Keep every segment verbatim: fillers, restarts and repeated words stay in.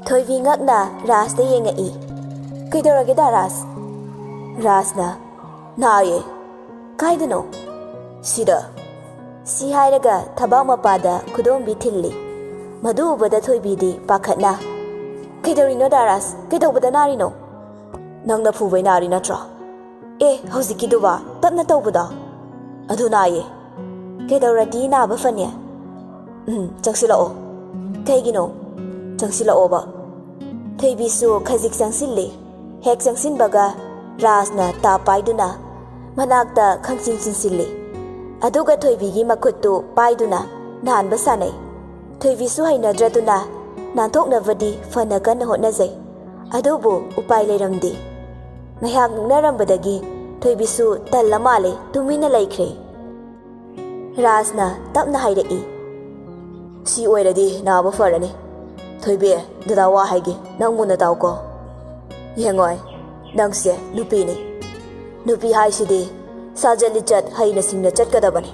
ꯊꯣꯏꯕꯤ ꯉꯛꯅ ꯔꯥꯖꯇ ꯌꯦꯡꯉꯛꯏ꯫ "ꯀꯩꯗꯧꯔꯒꯦ ꯗꯥ ꯔꯥꯖ?" ꯔꯥꯖꯅ, "ꯅꯥꯏꯌꯦ꯫ ꯀꯥꯏꯗꯅꯣ?" "ꯁꯤꯗ꯫" ꯁꯤ ꯍꯥꯏꯔꯒ ꯊꯕꯥꯛ ꯃꯄꯥꯗ ꯈꯨꯗꯣꯝꯕꯤ ꯊꯤꯜꯂꯤ꯫ ꯃꯗꯨ ꯎꯕꯗ ꯊꯣꯏꯕꯤꯗꯤ ꯄꯥꯈꯠꯅ, "ꯀꯩꯗꯧꯔꯤꯅꯣ ꯗꯥ ꯔꯥꯖ? ꯀꯩꯗꯧꯕꯗ ꯅꯥꯔꯤꯅꯣ?" "ꯅꯪꯅ ꯐꯨꯕꯩ ꯅꯥꯔꯤ ꯅꯠꯇ꯭ꯔꯣ?" "ꯑꯦ, ꯍꯧꯖꯤꯛꯀꯤꯗꯨꯕ, ꯇꯞꯅ ꯇꯧꯕꯗꯣ?" "ꯑꯗꯨ ꯅꯥꯏꯌꯦ꯫" "ꯀꯩꯗꯧꯔꯗꯤ ꯅꯥꯕ ꯐꯅꯤ?" "ꯎꯝ, ꯆꯪꯁꯤꯜꯂꯛꯑꯣ꯫" "ꯀꯩꯒꯤꯅꯣ?" "ꯆꯪꯁꯤꯜꯂꯛꯑꯣꯕ꯫" ꯊꯣꯏꯕꯤꯁꯨ ꯈꯖꯤꯛ ꯆꯪꯁꯤꯜꯂꯤ꯫ ꯍꯦꯛ ꯆꯪꯁꯤꯟꯕꯒ ꯔꯥꯖꯅ ꯇꯥꯞ ꯄꯥꯏꯗꯨꯅ ꯃꯅꯥꯛꯇ ꯈꯪꯆꯤꯟ ꯆꯤꯟꯁꯤꯜꯂꯤ꯫ ꯑꯗꯨꯒ ꯊꯣꯏꯕꯤꯒꯤ ꯃꯈꯨꯠꯇꯨ ꯄꯥꯏꯗꯨꯅ ꯅꯥꯟꯕ ꯁꯥꯟꯅꯩ꯫ ꯊꯣꯏꯕꯤꯁꯨ ꯍꯩꯅꯗ꯭ꯔꯗꯨꯅ ꯅꯥꯟꯊꯣꯛꯅꯕꯗꯤ ꯐꯅ ꯀꯟꯅ ꯍꯣꯠꯅꯖꯩ꯫ ꯑꯗꯨꯕꯨ ꯎꯄꯥꯏ ꯂꯩꯔꯝꯗꯦ꯫ ꯉꯥꯏꯍꯥꯛ ꯃꯨꯛꯅꯔꯝꯕꯗꯒꯤ ꯊꯣꯏꯕꯤꯁꯨ ꯇꯜꯂ ꯃꯥꯜꯂꯦ, ꯇꯨꯃꯤꯟꯅ ꯂꯩꯈ꯭ꯔꯦ꯫ ꯔꯥꯖꯅ ꯇꯞꯅ ꯍꯥꯏꯔꯛꯏ, "ꯁꯤ ꯑꯣꯏꯔꯗꯤ ꯅꯥꯕ ꯐꯔꯅꯤ꯫ ꯊꯣꯏꯕꯤ, ꯗꯗꯥ ꯋꯥ ꯍꯥꯏꯒꯦ, ꯅꯪ ꯃꯨꯟꯅ ꯇꯥꯎꯀꯣ꯫ ꯌꯦꯡꯉꯣꯏ, ꯅꯪꯁꯦ ꯅꯨꯄꯤꯅꯤ꯫ ꯅꯨꯄꯤ ꯍꯥꯏꯁꯤꯗꯤ ꯁꯥꯖꯠ ꯂꯤꯆꯠ ꯍꯩꯅ ꯁꯤꯡꯅ ꯆꯠꯀꯗꯕꯅꯤ꯫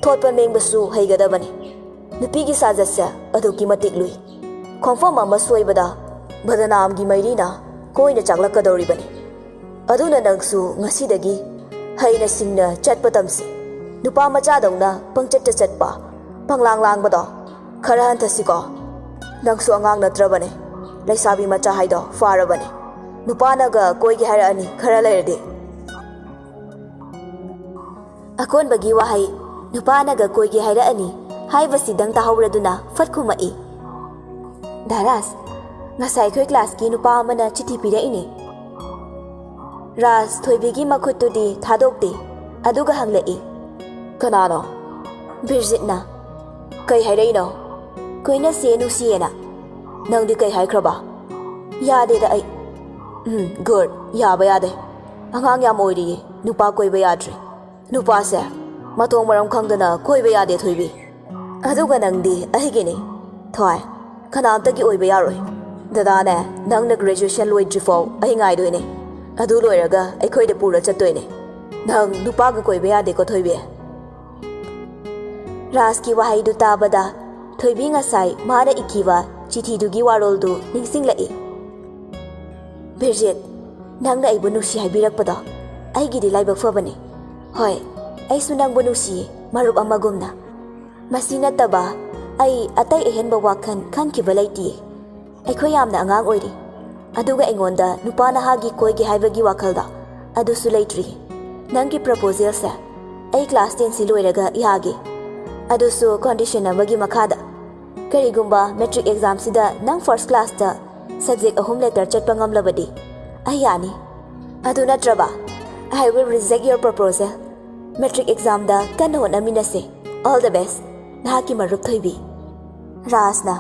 ꯊꯣꯠꯄ ꯃꯦꯡꯕꯁꯨ ꯍꯩꯒꯗꯕꯅꯤ꯫ ꯅꯨꯄꯤꯒꯤ ꯁꯥꯖꯠꯁꯦ ꯑꯗꯨꯛꯀꯤ ꯃꯇꯤꯛ ꯂꯨꯏ꯫ ꯈꯣꯡꯐꯝ ꯑꯃ ꯁꯣꯏꯕꯗ ꯕꯗꯅꯥꯝꯒꯤ ꯃꯩꯔꯤꯅ ꯀꯣꯏꯅ ꯆꯥꯛꯂꯛꯀꯗꯧꯔꯤꯕꯅꯤ꯫ ꯑꯗꯨꯅ ꯅꯪꯁꯨ ꯉꯁꯤꯗꯒꯤ ꯍꯩꯅ ꯁꯤꯡꯅ ꯆꯠꯄ ꯇꯝꯁꯤ꯫ ꯅꯨꯄꯥ ꯃꯆꯥꯗꯧꯅ ꯄꯪꯆꯠꯇ ꯆꯠꯄ, ꯄꯪꯂꯥꯡ ꯂꯥꯡꯕꯗꯣ ꯈꯔ ꯍꯟꯊꯁꯤꯀꯣ꯫ ꯅꯪꯁꯨ ꯑꯉꯥꯡ ꯅꯠꯇ꯭ꯔꯕꯅꯦ꯫ ꯂꯩꯁꯥꯕꯤ ꯃꯆꯥ ꯍꯥꯏꯗꯣ ꯐꯥꯔꯕꯅꯦ꯫ ꯅꯨꯄꯥꯅꯒ ꯀꯣꯏꯒꯦ ꯍꯥꯏꯔꯛꯑꯅꯤ ꯈꯔ ꯂꯩꯔꯗꯤ꯫" ꯑꯀꯣꯟꯕꯒꯤ ꯋꯥꯍꯩ, "ꯅꯨꯄꯥꯅꯒ ꯀꯣꯏꯒꯦ ꯍꯥꯏꯔꯛꯑꯅꯤ" ꯍꯥꯏꯕꯁꯤꯗꯪ ꯇꯥꯍꯧꯔꯗꯨꯅ ꯐꯠ ꯈꯨꯝꯃꯛꯏ꯫ "ꯗꯥ ꯔꯥꯖ, ꯉꯁꯥꯏ ꯑꯩꯈꯣꯏ ꯀ꯭ꯂꯥꯁꯀꯤ ꯅꯨꯄꯥ ꯑꯃꯅ ꯆꯤꯊꯤ ꯄꯤꯔꯛꯏꯅꯦ꯫" ꯔꯥꯖ ꯊꯣꯏꯕꯤꯒꯤ ꯃꯈꯨꯠꯇꯨꯗꯤ ꯊꯥꯗꯣꯛꯇꯦ, ꯑꯗꯨꯒ ꯍꯪꯂꯛꯏ, "ꯀꯅꯥꯅꯣ?" "ꯕꯤꯔꯖꯤꯠꯅ꯫" "ꯀꯩ ꯍꯥꯏꯔꯛꯏꯅꯣ?" "ꯀꯣꯏꯅꯁꯦ ꯅꯨꯡꯁꯤꯌꯦꯅ꯫" "ꯅꯪꯗꯤ ꯀꯩ ꯍꯥꯏꯈ꯭ꯔꯕ?" "ꯌꯥꯗꯦꯗ ꯑꯩ꯫" "ꯎꯝ, ꯒꯨꯗ꯫ ꯌꯥꯕ ꯌꯥꯗꯦ꯫ ꯑꯉꯥꯡ ꯌꯥꯝ ꯑꯣꯏꯔꯤꯌꯦ, ꯅꯨꯄꯥ ꯀꯣꯏꯕ ꯌꯥꯗ꯭ꯔꯦ꯫ ꯅꯨꯄꯥꯁꯦ ꯃꯊꯣꯡ ꯃꯔꯝ ꯈꯪꯗꯅ ꯀꯣꯏꯕ ꯌꯥꯗꯦ, ꯊꯣꯏꯕꯤ꯫ ꯑꯗꯨꯒ ꯅꯪꯗꯤ ꯑꯩꯒꯤꯅꯤ, ꯊꯣꯏ꯫ ꯀꯅꯥꯝꯇꯒꯤ ꯑꯣꯏꯕ ꯌꯥꯔꯣꯏ꯫ ꯗꯗꯥꯅꯦ, ꯅꯪꯅ ꯒ꯭ꯔꯦꯖꯨꯑꯦꯁꯟ ꯂꯣꯏꯗ꯭ꯔꯤꯐꯥꯎ ꯑꯩ ꯉꯥꯏꯗꯣꯏꯅꯦ꯫ ꯑꯗꯨ ꯂꯣꯏꯔꯒ ꯑꯩꯈꯣꯏꯗ ꯄꯨꯔ ꯆꯠꯇꯣꯏꯅꯦ꯫ ꯅꯪ ꯅꯨꯄꯥꯒ ꯀꯣꯏꯕ ꯌꯥꯗꯦꯀꯣ, ꯊꯣꯏꯕꯤ꯫" ꯔꯥꯖꯀꯤ ꯋꯥꯍꯩꯗꯨ ꯇꯥꯕꯗ ꯊꯣꯏꯕꯤ ꯉꯁꯥꯏ ꯃꯥꯅ ꯏꯈꯤꯕ ꯆꯤꯊꯤꯗꯨꯒꯤ ꯋꯥꯔꯣꯜꯗꯨ ꯅꯤꯡꯁꯤꯡꯂꯛꯏ꯫ ꯕꯤꯔꯖꯤꯠ, ꯅꯪꯅ ꯑꯩꯕꯨ ꯅꯨꯡꯁꯤ ꯍꯥꯏꯕꯤꯔꯛꯄꯗꯣ ꯑꯩꯒꯤꯗꯤ ꯂꯥꯏꯕꯛ ꯐꯕꯅꯤ꯫ ꯍꯣꯏ, ꯑꯩꯁꯨ ꯅꯪꯕꯨ ꯅꯨꯡꯁꯤꯌꯦ, ꯃꯔꯨꯞ ꯑꯃꯒꯨꯝꯅ꯫ ꯃꯁꯤ ꯅꯠꯇꯕ ꯑꯩ ꯑꯇꯩ ꯑꯍꯦꯟꯕ ꯋꯥꯈꯜ ꯈꯟꯈꯤꯕ ꯂꯩꯇꯤꯌꯦ꯫ ꯑꯩꯈꯣꯏ ꯌꯥꯝꯅ ꯑꯉꯥꯡ ꯑꯣꯏꯔꯤ, ꯑꯗꯨꯒ ꯑꯩꯉꯣꯟꯗ ꯅꯨꯄꯥ ꯅꯍꯥꯒꯤ ꯀꯣꯏꯒꯦ ꯍꯥꯏꯕꯒꯤ ꯋꯥꯈꯜꯗꯣ ꯑꯗꯨꯁꯨ ꯂꯩꯇ꯭ꯔꯤ꯫ ꯅꯪꯒꯤ ꯄ꯭ꯔꯄꯣꯖꯦꯜꯁꯦ ꯑꯩ ꯀ꯭ꯂꯥꯁ ꯇꯦꯟꯁꯤ ꯂꯣꯏꯔꯒ ꯌꯥꯒꯦ, ꯑꯗꯨꯁꯨ ꯀꯣꯟꯗꯤꯁꯟ ꯑꯃꯒꯤ ꯃꯈꯥꯗ꯫ ꯀꯔꯤꯒꯨꯝꯕ ꯃꯦꯇ꯭ꯔꯤꯛ ꯑꯦꯛꯖꯥꯝꯁꯤꯗ ꯅꯪ ꯐꯥꯔꯁ ꯀ꯭ꯂꯥꯁꯇ ꯁꯕꯖꯦꯛ ꯑꯍꯨꯝ ꯂꯦꯇꯔ ꯆꯠꯄ ꯉꯝꯂꯕꯗꯤ ꯑꯩ ꯌꯥꯅꯤ꯫ ꯑꯗꯨ ꯅꯠꯇ꯭ꯔꯕ, I will reject your proposal꯫ Matric ꯑꯦꯛꯖꯥꯝꯗ ꯀꯟꯅ ꯍꯣꯠꯅꯃꯤꯟꯅꯁꯦ꯫ All the best, ꯅꯍꯥꯛꯀꯤ ꯃꯔꯨꯞ ꯊꯣꯏꯕꯤ꯫ ꯔꯥꯖꯅ,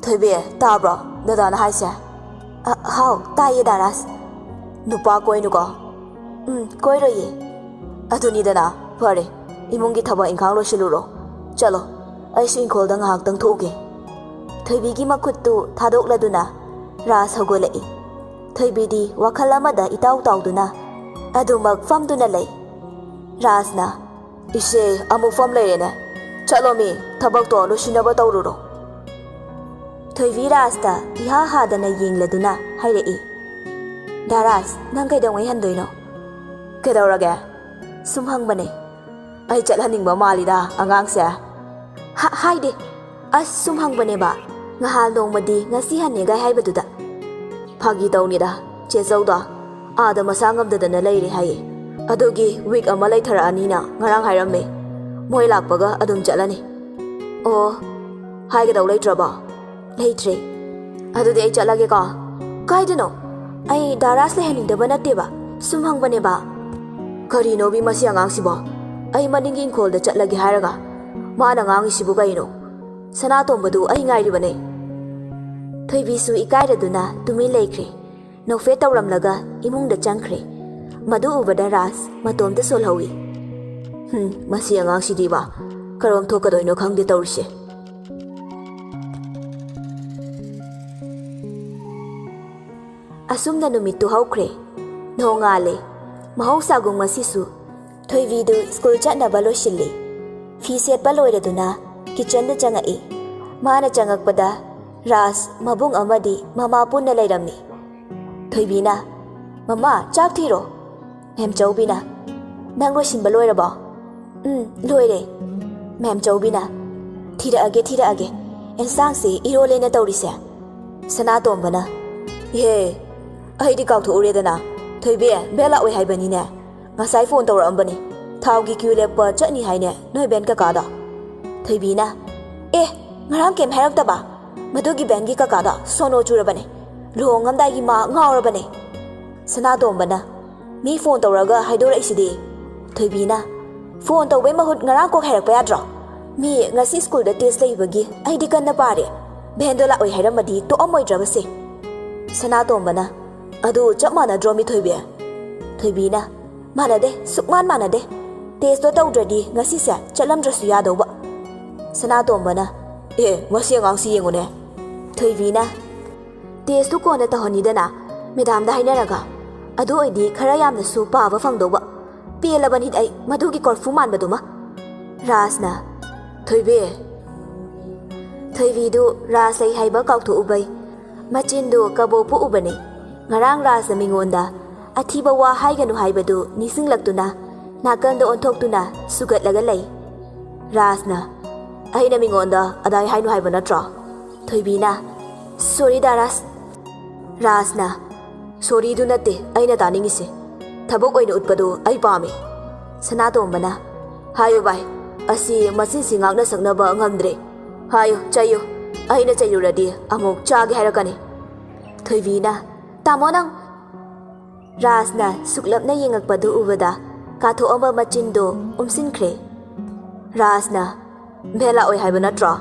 "ꯊꯣꯏꯕꯤ, ꯇꯥꯕ꯭ꯔꯣ ꯗꯗꯥꯅ ꯍꯥꯏꯁꯦ?" "ꯑ, ꯍꯥꯎ, ꯇꯥꯏꯌꯦ ꯗꯥ ꯔꯥꯖ꯫" "ꯅꯨꯄꯥ ꯀꯣꯏꯅꯨꯀꯣ?" "ꯎꯝ, ꯀꯣꯏꯔꯣꯏꯌꯦ꯫" "ꯑꯗꯨꯅꯤꯗꯅ, ꯐꯔꯦ, ꯏꯃꯨꯡꯒꯤ ꯊꯕꯛ ꯏꯪꯈꯥꯡ ꯂꯣꯏꯁꯤꯜꯂꯨꯔꯣ꯫ ꯆꯠꯂꯣ, ꯑꯩꯁꯨ ꯏꯪꯈꯣꯜꯗ ꯉꯥꯏꯍꯥꯛꯇꯪ ꯊꯣꯛꯎꯒꯦ꯫" ꯊꯣꯏꯕꯤꯒꯤ ꯃꯈꯨꯠꯇꯨ ꯊꯥꯗꯣꯛꯂꯗꯨꯅ ꯔꯥꯖ ꯍꯧꯒꯠꯂꯛꯏ꯫ ꯊꯣꯏꯕꯤꯗꯤ ꯋꯥꯈꯜ ꯑꯃꯗ ꯏꯇꯥꯎ ꯇꯥꯎꯗꯨꯅ ꯑꯗꯨꯃꯛ ꯐꯝꯗꯨꯅ ꯂꯩ꯫ ꯔꯥꯖꯅ, "ꯏꯆꯦ, ꯑꯃꯨꯛ ꯐꯝ ꯂꯩꯔꯦꯅꯦ꯫ ꯆꯠꯂꯣ ꯃꯤ, ꯊꯕꯛꯇꯣ ꯂꯣꯏꯁꯤꯟꯅꯕ ꯇꯧꯔꯨꯔꯣ꯫" ꯊꯣꯏꯕꯤ ꯔꯥꯖꯇ ꯏꯍꯥ ꯍꯥꯗꯅ ꯌꯦꯡꯂꯗꯨꯅ ꯍꯥꯏꯔꯛꯏ, "ꯗꯥ ꯔꯥꯖ, ꯅꯪ ꯀꯩꯗꯧꯉꯩ ꯍꯟꯗꯣꯏꯅꯣ?" "ꯀꯩꯗꯧꯔꯒꯦ?" "ꯁꯨꯝ ꯍꯪꯕꯅꯦ꯫" "ꯑꯩ ꯆꯠꯍꯟꯅꯤꯡꯕ ꯃꯥꯜꯂꯤꯗ ꯑꯉꯥꯡꯁꯦ꯫" "ꯍꯥ-, ꯍꯥꯏꯗꯦ꯫ ꯑꯁ, ꯁꯨꯝ ꯍꯪꯕꯅꯦꯕ꯫ ꯉꯍꯥꯜ ꯅꯣꯡꯃꯗꯤ ꯉꯁꯤ ꯍꯟꯅꯦꯒꯥꯏ ꯍꯥꯏꯕꯗꯨꯗ꯫" "ꯐꯥꯒꯤ ꯇꯧꯅꯤꯗ, ꯆꯦꯆꯧꯗꯣ ꯑꯥꯗ ꯃꯁꯥ ꯉꯝꯗꯗꯅ ꯂꯩꯔꯦ ꯍꯥꯏꯌꯦ꯫ ꯑꯗꯨꯒꯤ ꯋꯤꯛ ꯑꯃ ꯂꯩꯊꯔꯛꯑꯅꯤꯅ ꯉꯔꯥꯡ ꯍꯥꯏꯔꯝꯃꯦ꯫ ꯃꯣꯏ ꯂꯥꯛꯄꯒ ꯑꯗꯨꯝ ꯆꯠꯂꯅꯤ꯫" "ꯑꯣ, ꯍꯥꯏꯒꯗꯧ ꯂꯩꯇ꯭ꯔꯕꯣ?" "ꯂꯩꯇ꯭ꯔꯦ꯫" "ꯑꯗꯨꯗꯤ ꯑꯩ ꯆꯠꯂꯒꯦꯀꯣ꯫" "ꯀꯥꯏꯗꯅꯣ?" "ꯑꯩ ꯗꯥ ꯔꯥꯖ ꯂꯩꯍꯟꯅꯤꯡꯗꯕ ꯅꯠꯇꯦꯕ, ꯁꯨꯝ ꯍꯪꯕꯅꯦꯕ꯫" "ꯀꯔꯤꯅꯣꯕꯤ ꯃꯁꯤ ꯑꯉꯥꯡꯁꯤꯕꯣ? ꯑꯩ ꯃꯅꯤꯡꯒꯤ ꯏꯪꯈꯣꯜꯗ ꯆꯠꯂꯒꯦ ꯍꯥꯏꯔꯒ ꯃꯥꯅ ꯉꯥꯡꯉꯤꯁꯤꯕꯨ ꯀꯩꯅꯣ? ꯁꯅꯥꯇꯣꯝꯕꯗꯨ ꯑꯩ ꯉꯥꯏꯔꯤꯕꯅꯦ꯫" ꯊꯣꯏꯕꯤꯁꯨ ꯏꯀꯥꯏꯔꯗꯨꯅ ꯇꯨꯃꯤꯟ ꯂꯩꯈ꯭ꯔꯦ꯫ ꯅꯣꯛꯐꯦꯠ ꯇꯧꯔꯝꯂꯒ ꯏꯃꯨꯡꯗ ꯆꯪꯈ꯭ꯔꯦ꯫ ꯃꯗꯨ ꯎꯕꯗ ꯔꯥꯖ ꯃꯇꯣꯝꯇ ꯁꯣꯜꯍꯧꯏ꯫ "ꯍꯨꯝ, ꯃꯁꯤ ꯑꯉꯥꯡꯁꯤꯗꯤꯕ, ꯀꯔꯣꯝ ꯊꯣꯛꯀꯗꯣꯏꯅꯣ ꯈꯪꯗꯦ ꯇꯧꯔꯤꯁꯦ꯫" ꯑꯁꯨꯝꯅ ꯅꯨꯃꯤꯠꯇꯨ ꯍꯧꯈ꯭ꯔꯦ꯫ ꯅꯣꯡꯉꯥꯜꯂꯦ꯫ ꯃꯍꯧꯁꯥꯒꯨꯝ ꯉꯁꯤꯁꯨ ꯊꯣꯏꯕꯤꯗꯨ ꯁ꯭ꯀꯨꯜ ꯆꯠꯅꯕ ꯂꯣꯏꯁꯤꯜꯂꯤ꯫ ꯐꯤ ꯁꯦꯠꯄ ꯂꯣꯏꯔꯗꯨꯅ ꯀꯤꯆꯟꯗ ꯆꯪꯉꯛꯏ꯫ ꯃꯥꯅ ꯆꯪꯉꯛꯄꯗ ꯔꯥꯖ ꯃꯕꯨꯡ ꯑꯃꯗꯤ ꯃꯃꯥ ꯄꯨꯟꯅ ꯂꯩꯔꯝꯃꯤ꯫ ꯊꯣꯏꯕꯤꯅ, "ꯃꯃꯥ, ꯆꯥꯛ ꯊꯤꯔꯣ꯫" ꯃꯦꯝꯆꯧꯕꯤꯅ, "ꯅꯪ ꯂꯣꯏꯁꯤꯟꯕ ꯂꯣꯏꯔꯕꯣ?" "ꯎꯝ, ꯂꯣꯏꯔꯦ꯫" ꯃꯦꯝꯆꯧꯕꯤꯅ, "ꯊꯤꯔꯛꯑꯒꯦ, ꯊꯤꯔꯛꯑꯒꯦ꯫ ꯑꯦꯟꯁꯥꯡꯁꯤ ꯏꯔꯣꯜꯂꯦꯅ ꯇꯧꯔꯤꯁꯦ꯫" ꯁꯅꯥꯇꯣꯝꯕꯅ, "ꯏꯍꯦ, ꯑꯩꯗꯤ ꯀꯥꯎꯊꯣꯛꯎꯔꯦꯗꯅ꯫ ꯊꯣꯏꯕꯤ, ꯕꯦꯜ ꯂꯥꯛꯑꯣꯏ ꯍꯥꯏꯕꯅꯤꯅꯦ꯫ ꯉꯁꯥꯏ ꯐꯣꯟ ꯇꯧꯔꯛꯑꯝꯕꯅꯤ꯫ ꯊꯥꯎꯒꯤ ꯀ꯭ꯌꯨ ꯂꯦꯞꯄ ꯆꯠꯅꯤ ꯍꯥꯏꯅꯦ ꯅꯣꯏ ꯕꯦꯟ ꯀꯀꯥꯗꯣ꯫" ꯊꯣꯏꯕꯤꯅ, "ꯑꯦ, ꯉꯔꯥꯡ ꯀꯩꯝ ꯍꯥꯏꯔꯛꯇꯕ? ꯃꯗꯨꯒꯤ ꯕꯦꯟꯒꯤ ꯀꯀꯥꯗꯣ ꯁꯣꯅꯣ ꯆꯨꯔꯕꯅꯦ꯫ ꯂꯨꯍꯣꯡꯉꯝꯗꯥꯏꯒꯤ ꯃꯥ ꯉꯥꯎꯔꯕꯅꯦ꯫" ꯁꯅꯥꯇꯣꯝꯕꯅ, "ꯃꯤ ꯐꯣꯟ ꯇꯧꯔꯒ ꯍꯥꯏꯗꯣꯔꯛꯏꯁꯤꯗꯤ꯫" ꯊꯣꯏꯕꯤꯅ, "ꯐꯣꯟ ꯇꯧꯕꯩ ꯃꯍꯨꯠ ꯉꯔꯥꯡ ꯀꯣꯛ ꯍꯥꯏꯔꯛꯄ ꯌꯥꯗ꯭ꯔꯣ? ꯃꯤ ꯉꯁꯤ ꯁ꯭ꯀꯨꯜꯗ ꯇꯦꯁ ꯂꯩꯕꯒꯤ ꯑꯩꯗꯤ ꯀꯟꯅ ꯄꯥꯔꯦ꯫ ꯚꯦꯟꯗꯣ ꯂꯥꯛꯑꯣꯏ ꯍꯥꯏꯔꯝꯃꯗꯤ ꯇꯣꯛꯑꯝꯃꯣꯏꯗ꯭ꯔꯕꯁꯦ꯫" ꯁꯅꯥꯇꯣꯝꯕꯅ, "ꯑꯗꯨ ꯆꯞ ꯃꯥꯟꯅꯗ꯭ꯔꯣ ꯃꯤ ꯊꯣꯏꯕꯤ?" ꯊꯣꯏꯕꯤꯅ, "ꯃꯥꯟꯅꯗꯦ, ꯁꯨꯛꯃꯥꯟ ꯃꯥꯟꯅꯗꯦ꯫ ꯇꯦꯁꯇꯣ ꯇꯧꯗ꯭ꯔꯗꯤ ꯉꯁꯤꯁꯦ ꯆꯠꯂꯝꯗ꯭ꯔꯁꯨ ꯌꯥꯗꯧꯕ꯫" ꯁꯅꯥꯇꯣꯝꯕꯅ, "ꯑꯦ, ꯃꯁꯤ ꯑꯉꯥꯡꯁꯤ ꯌꯦꯡꯉꯨꯅꯦ꯫" ꯊꯣꯏꯕꯤꯅ, "ꯇꯦꯁꯇꯨ ꯀꯣꯟꯅ ꯇꯧꯍꯟꯅꯤꯗꯅ, ꯃꯦꯗꯥꯝꯗ ꯍꯥꯏꯅꯔꯒ꯫ ꯑꯗꯨ ꯑꯣꯏꯗꯤ ꯈꯔ ꯌꯥꯝꯅꯁꯨ ꯄꯥꯕ ꯐꯪꯗꯧꯕ꯫ ꯄꯦꯜꯂꯕꯅꯤꯗ ꯑꯩ ꯃꯗꯨꯒꯤ ꯀꯣꯔꯐꯨ ꯃꯥꯟꯕꯗꯨꯃ꯫" ꯔꯥꯖꯅ, "ꯊꯣꯏꯕꯤ꯫" ꯊꯣꯏꯕꯤꯗꯨ ꯔꯥꯖ ꯂꯩ ꯍꯥꯏꯕ ꯀꯥꯎꯊꯣꯛꯎꯕꯩ ꯃꯆꯤꯟꯗꯨ ꯀꯕꯣꯛ ꯄꯣꯛꯎꯕꯅꯤ꯫ ꯉꯔꯥꯡ ꯔꯥꯖꯅ ꯃꯤꯉꯣꯟꯗ ꯑꯊꯤꯕ ꯋꯥ ꯍꯥꯏꯒꯅꯨ ꯍꯥꯏꯕꯗꯨ ꯅꯤꯡꯁꯤꯡꯂꯛꯇꯨꯅ ꯅꯥꯀꯟꯗ ꯑꯣꯟꯊꯣꯛꯇꯨꯅ ꯁꯨꯒꯠꯂꯒ ꯂꯩ꯫ ꯔꯥꯖꯅ, "ꯑꯩꯅ ꯃꯤꯉꯣꯟꯗ ꯑꯗꯥꯏ ꯍꯥꯏꯅꯨ ꯍꯥꯏꯕ ꯅꯠꯇ꯭ꯔꯣ?" ꯊꯣꯏꯕꯤꯅ, "ꯁꯣꯔꯤ ꯗꯥ ꯔꯥꯖ꯫" ꯔꯥꯖꯅ, "ꯁꯣꯔꯤꯗꯨ ꯅꯠꯇꯦ ꯑꯩꯅ ꯇꯥꯅꯤꯡꯉꯤꯁꯦ꯫ ꯊꯕꯛ ꯑꯣꯏꯅ ꯎꯠꯄꯗꯨ ꯑꯩ ꯄꯥꯝꯃꯤ꯫" ꯁꯅꯥꯇꯣꯝꯕꯅ, "ꯍꯥꯏꯌꯨ ꯚꯥꯏ, ꯑꯁꯤ ꯃꯆꯤꯟꯁꯤ ꯉꯥꯛꯅ ꯁꯛꯅꯕ ꯉꯝꯗ꯭ꯔꯦ꯫ ꯍꯥꯏꯌꯨ, ꯆꯩꯌꯨ꯫ ꯑꯩꯅ ꯆꯩꯔꯨꯔꯗꯤ ꯑꯃꯨꯛ ꯆꯥꯒꯦ ꯍꯥꯏꯔꯛꯀꯅꯤ꯫" ꯊꯣꯏꯕꯤꯅ, "ꯇꯥꯃꯣ ꯅꯪ!" ꯔꯥꯖꯅ ꯁꯨꯛꯂꯞꯅ ꯌꯦꯡꯉꯛꯄꯗꯨ ꯎꯕꯗ ꯀꯥꯊꯣꯛꯑꯝꯕ ꯃꯆꯤꯟꯗꯨ ꯎꯝꯁꯤꯟꯈ꯭ꯔꯦ꯫ ꯔꯥꯖꯅ, "ꯚꯦꯟ ꯂꯥꯛꯑꯣꯏ ꯍꯥꯏꯕ ꯅꯠꯇ꯭ꯔꯣ?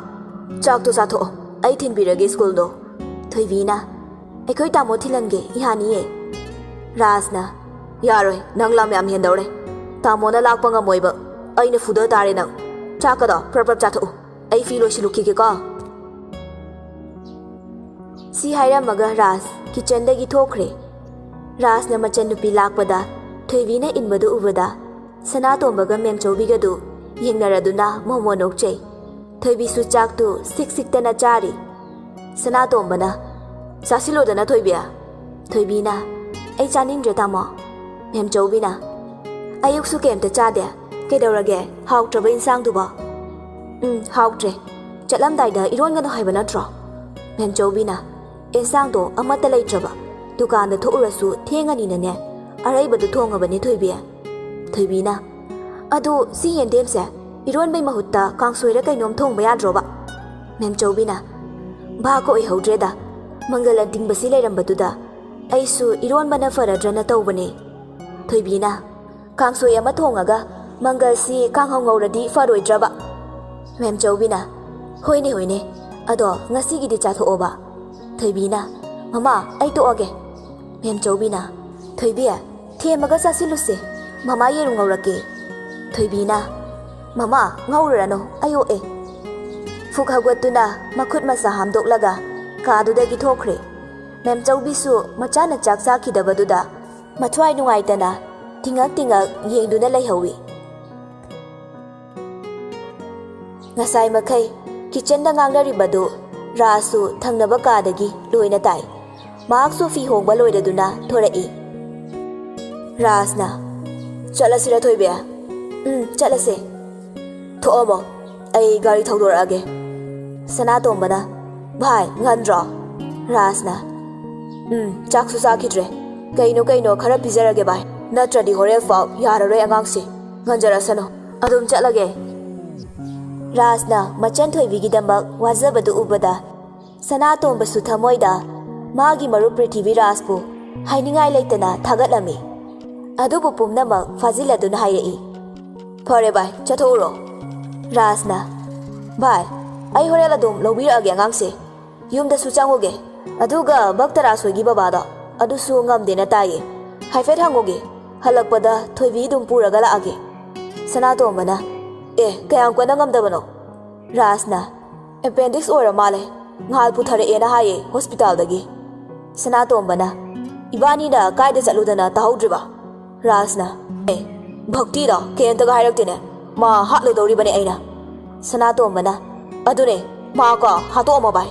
ꯆꯥꯛꯇꯣ ꯆꯥꯊꯣꯛꯑꯣ, ꯑꯩ ꯊꯤꯟꯕꯤꯔꯒꯦ ꯁ꯭ꯀꯨꯜꯗꯣ꯫" ꯊꯣꯏꯕꯤꯅ, "ꯑꯩꯈꯣꯏ ꯇꯥꯃꯣ ꯊꯤꯜꯍꯟꯒꯦ, ꯌꯥꯅꯤꯌꯦ꯫" ꯔꯥꯖꯅ, "ꯌꯥꯔꯣꯏ, ꯅꯪ ꯂꯝ ꯌꯥꯝ ꯍꯦꯟꯗꯧꯔꯦ꯫ ꯇꯥꯃꯣꯅ ꯂꯥꯛꯄ ꯉꯝꯃꯣꯏꯕ, ꯑꯩꯅ ꯐꯨꯗ ꯇꯥꯔꯦ ꯅꯪ꯫ ꯆꯥꯛꯀꯗꯣ ꯄ꯭ꯔꯞ ꯄ꯭ꯔꯞ ꯆꯥꯊꯣꯛꯎ, ꯑꯩ ꯐꯤ ꯂꯣꯏꯁꯤꯜꯂꯨꯈꯤꯒꯦꯀꯣ꯫" ꯁꯤ ꯍꯥꯏꯔꯝꯃꯒ ꯔꯥꯖ ꯀꯤꯆꯟꯗꯒꯤ ꯊꯣꯛꯈ꯭ꯔꯦ꯫ ꯔꯥꯖꯅ ꯃꯆꯟꯅꯨꯄꯤ ꯂꯥꯛꯄꯗ ꯊꯣꯏꯕꯤꯅ ꯏꯟꯕꯗꯨ ꯎꯕꯗ ꯁꯅꯥꯇꯣꯝꯕꯒ ꯃꯦꯝꯆꯧꯕꯤꯒꯗꯨ ꯌꯦꯡꯅꯔꯗꯨꯅ ꯃꯣꯃꯣ ꯅꯣꯛꯆꯩ꯫ ꯊꯣꯏꯕꯤꯁꯨ ꯆꯥꯛꯇꯨ ꯁꯤꯛ ꯁꯤꯛꯇꯅ ꯆꯥꯔꯤ꯫ ꯁꯅꯥꯇꯣꯝꯕꯅ, "ꯆꯥꯁꯤꯜꯂꯣꯗꯅ, ꯊꯣꯏꯕꯤ꯫" ꯊꯣꯏꯕꯤꯅ, "ꯑꯩ ꯆꯥꯅꯤꯡꯗ꯭ꯔꯦ, ꯇꯥꯃꯣ꯫" ꯃꯦꯝꯆꯧꯕꯤꯅ, "ꯑꯌꯨꯛꯁꯨ ꯀꯩꯝꯇ ꯆꯥꯗꯦ, ꯀꯩꯗꯧꯔꯒꯦ? ꯍꯥꯎꯇ꯭ꯔꯕ ꯏꯟꯁꯥꯡꯗꯨꯕꯣ?" "ꯎꯝ, ꯍꯥꯎꯇ꯭ꯔꯦ꯫ ꯆꯠꯂꯝꯗꯥꯏꯗ ꯏꯔꯣꯟꯒꯅꯨ ꯍꯥꯏꯕ ꯅꯠꯇ꯭ꯔꯣ?" ꯃꯦꯝꯆꯧꯕꯤꯅ, "ꯏꯟꯁꯥꯡꯗꯣ ꯑꯃꯠꯇ ꯂꯩꯇ꯭ꯔꯕ, ꯗꯨꯀꯥꯟꯗ ꯊꯣꯛꯎꯔꯁꯨ ꯊꯦꯡꯉꯅꯤꯅꯅꯦ, ꯑꯔꯩꯕꯗꯨ ꯊꯣꯡꯉꯕꯅꯦ, ꯊꯣꯏꯕꯤ꯫" ꯊꯣꯏꯕꯤꯅ, "ꯑꯗꯨ ꯁꯤ ꯌꯦꯟꯗꯦꯝꯁꯦ ꯏꯔꯣꯟꯕꯩ ꯃꯍꯨꯠꯇ ꯀꯥꯡꯁꯣꯏꯔ ꯀꯩꯅꯣꯝ ꯊꯣꯡꯕ ꯌꯥꯗ꯭ꯔꯣꯕ?" ꯃꯦꯝꯆꯧꯕꯤꯅ, "ꯚꯥꯀ ꯑꯣꯏꯍꯧꯗ꯭ꯔꯦꯗ, ꯃꯪꯒꯜ ꯑꯇꯤꯡꯕꯁꯤ ꯂꯩꯔꯝꯕꯗꯨꯗ ꯑꯩꯁꯨ ꯏꯔꯣꯟꯕꯅ ꯐꯔꯗ꯭ꯔꯅ ꯇꯧꯕꯅꯦ꯫" ꯊꯣꯏꯕꯤꯅ, "ꯀꯥꯡꯁꯣꯏ ꯑꯃ ꯊꯣꯡꯉꯒ ꯃꯪꯒꯜꯁꯤ ꯀꯥꯡꯍꯧ ꯉꯧꯔꯗꯤ ꯐꯔꯣꯏꯗ꯭ꯔꯕ?" ꯃꯦꯝꯆꯧꯕꯤꯅ, "ꯍꯣꯏꯅꯦ, ꯍꯣꯏꯅꯦ, ꯑꯗꯣ ꯉꯁꯤꯒꯤꯗꯤ ꯆꯥꯊꯣꯛꯑꯣꯕ꯫" ꯊꯣꯏꯕꯤꯅ, "ꯃꯃꯥ, ꯑꯩ ꯇꯣꯛꯑꯒꯦ꯫" ꯃꯦꯝꯆꯧꯕꯤꯅ, "ꯊꯣꯏꯕꯤ, ꯊꯦꯝꯃꯒ ꯆꯥꯁꯤꯜꯂꯨꯁꯦ, ꯃꯃꯥ ꯌꯦꯔꯨꯝ ꯉꯧꯔꯛꯀꯦ꯫" ꯊꯣꯏꯕꯤꯅ, "ꯃꯃꯥ, ꯉꯧꯔꯨꯔꯅꯨ, ꯑꯩ ꯑꯣꯛꯑꯦ꯫" ꯐꯨꯛ ꯍꯧꯒꯠꯇꯨꯅ ꯃꯈꯨꯠ ꯃꯁꯥ ꯍꯥꯝꯗꯣꯛꯂꯒ ꯀꯥꯗꯨꯗꯒꯤ ꯊꯣꯛꯈ꯭ꯔꯦ꯫ ꯃꯦꯝꯆꯧꯕꯤꯁꯨ ꯃꯆꯥꯅ ꯆꯥꯛ ꯆꯥꯈꯤꯗꯕꯗꯨꯗ ꯃꯊ꯭ꯋꯥꯏ ꯅꯨꯡꯉꯥꯏꯇꯅ ꯇꯤꯡꯉꯛ ꯇꯤꯡꯉꯛ ꯌꯦꯡꯗꯨꯅ ꯂꯩꯍꯧꯏ꯫ ꯉꯁꯥꯏ ꯃꯈꯩ ꯀꯤꯆꯟꯗ ꯉꯥꯡꯅꯔꯤꯕꯗꯨ ꯔꯥꯖꯁꯨ ꯊꯪꯅꯕ ꯀꯥꯗꯒꯤ ꯂꯣꯏꯅ ꯇꯥꯏ꯫ ꯃꯍꯥꯛꯁꯨ ꯐꯤ ꯍꯣꯡꯕ ꯂꯣꯏꯔꯗꯨꯅ ꯊꯣꯔꯛꯏ꯫ ꯔꯥꯖꯅ, "ꯆꯠꯂꯁꯤꯔ, ꯊꯣꯏꯕꯤ?" "ꯎꯝ, ꯆꯠꯂꯁꯦ꯫" "ꯊꯣꯛꯑꯝꯃꯣ, ꯑꯩ ꯒꯥꯔꯤ ꯊꯧꯗꯣꯔꯛꯑꯒꯦ꯫" ꯁꯅꯥꯇꯣꯝꯕꯅ, "ꯚꯥꯏ, ꯉꯟꯗ꯭ꯔꯣ?" ꯔꯥꯖꯅ, "ꯎꯝ, ꯆꯥꯛꯁꯨ ꯆꯥꯈꯤꯗ꯭ꯔꯦ꯫ ꯀꯩꯅꯣ ꯀꯩꯅꯣ ꯈꯔ ꯄꯤꯖꯔꯒꯦ ꯚꯥꯏ, ꯅꯠꯇ꯭ꯔꯗꯤ ꯍꯣꯔꯦꯟ ꯐꯥꯎ ꯌꯥꯔꯔꯣꯏ ꯑꯉꯥꯡꯁꯤ꯫ ꯉꯟꯖꯔꯁꯅꯨ, ꯑꯗꯨꯝ ꯆꯠꯂꯒꯦ꯫" ꯔꯥꯖꯅ ꯃꯆꯟ ꯊꯣꯏꯕꯤꯒꯤꯗꯃꯛ ꯋꯥꯖꯕꯗꯨ ꯎꯕꯗ ꯁꯅꯥꯇꯣꯝꯕꯁꯨ ꯊꯃꯣꯏꯗ ꯃꯥꯒꯤ ꯃꯔꯨꯞ ꯄ꯭ꯔꯤꯊꯤꯕꯤ ꯔꯥꯖꯄꯨ ꯍꯥꯏꯅꯤꯡꯉꯥꯏ ꯂꯩꯇꯅ ꯊꯥꯒꯠꯂꯝꯃꯤ꯫ ꯑꯗꯨꯕꯨ ꯄꯨꯝꯅꯃꯛ ꯐꯥꯖꯤꯜꯂꯗꯨꯅ ꯍꯥꯏꯔꯛꯏ, "ꯐꯔꯦ ꯚꯥꯏ, ꯆꯠꯊꯣꯛꯎꯔꯣ꯫" ꯔꯥꯖꯅ, "ꯚꯥꯏ, ꯑꯩ ꯍꯣꯔꯦꯟ ꯑꯗꯨꯝ ꯂꯧꯕꯤꯔꯛꯑꯒꯦ ꯑꯉꯥꯡꯁꯦ꯫ ꯌꯨꯝꯗꯁꯨ ꯆꯪꯉꯨꯒꯦ꯫ ꯑꯗꯨꯒ ꯚꯛꯇꯔꯥꯖ ꯍꯣꯏꯒꯤ ꯕꯕꯥꯗꯣ, ꯑꯗꯨꯁꯨ ꯉꯝꯗꯦꯅ ꯇꯥꯏꯌꯦ꯫ ꯍꯥꯏꯐꯦꯠ ꯍꯪꯉꯨꯒꯦ꯫ ꯍꯜꯂꯛꯄꯗ ꯊꯣꯏꯕꯤ ꯑꯗꯨꯝ ꯄꯨꯔꯒ ꯂꯥꯛꯑꯒꯦ꯫" ꯁꯅꯥꯇꯣꯝꯕꯅ, "ꯑꯦ, ꯀꯌꯥꯝ ꯀꯟꯅ ꯉꯝꯗꯕꯅꯣ?" ꯔꯥꯖꯅ, "ꯑꯦꯄꯦꯟꯗꯤꯛꯁ ꯑꯣꯏꯔ ꯃꯥꯜꯂꯦ꯫ ꯉꯍꯥꯜ ꯄꯨꯊꯔꯛꯑꯦꯅ ꯍꯥꯏꯌꯦ ꯍꯣꯁꯄꯤꯇꯥꯜꯗꯒꯤ꯫" ꯁꯅꯥꯇꯣꯝꯕꯅ, "ꯏꯕꯥꯅꯤꯅ ꯀꯥꯏꯗ ꯆꯠꯂꯨꯗꯅ ꯇꯥꯍꯧꯗ꯭ꯔꯤꯕ?" ꯔꯥꯖꯅ, "ꯑꯦ, ꯚꯛꯇꯤꯗꯣ ꯀꯩꯝꯇꯒ ꯍꯥꯏꯔꯛꯇꯦꯅꯦ꯫ ꯃꯥ ꯍꯥꯠꯂꯨꯗꯧꯔꯤꯕꯅꯦ ꯑꯩꯅ꯫" ꯁꯅꯥꯇꯣꯝꯕꯅ, "ꯑꯗꯨꯅꯦ, ꯃꯥ ꯀꯣ ꯍꯥꯠꯇꯣꯛꯑꯝꯃꯣ ꯚꯥꯏ꯫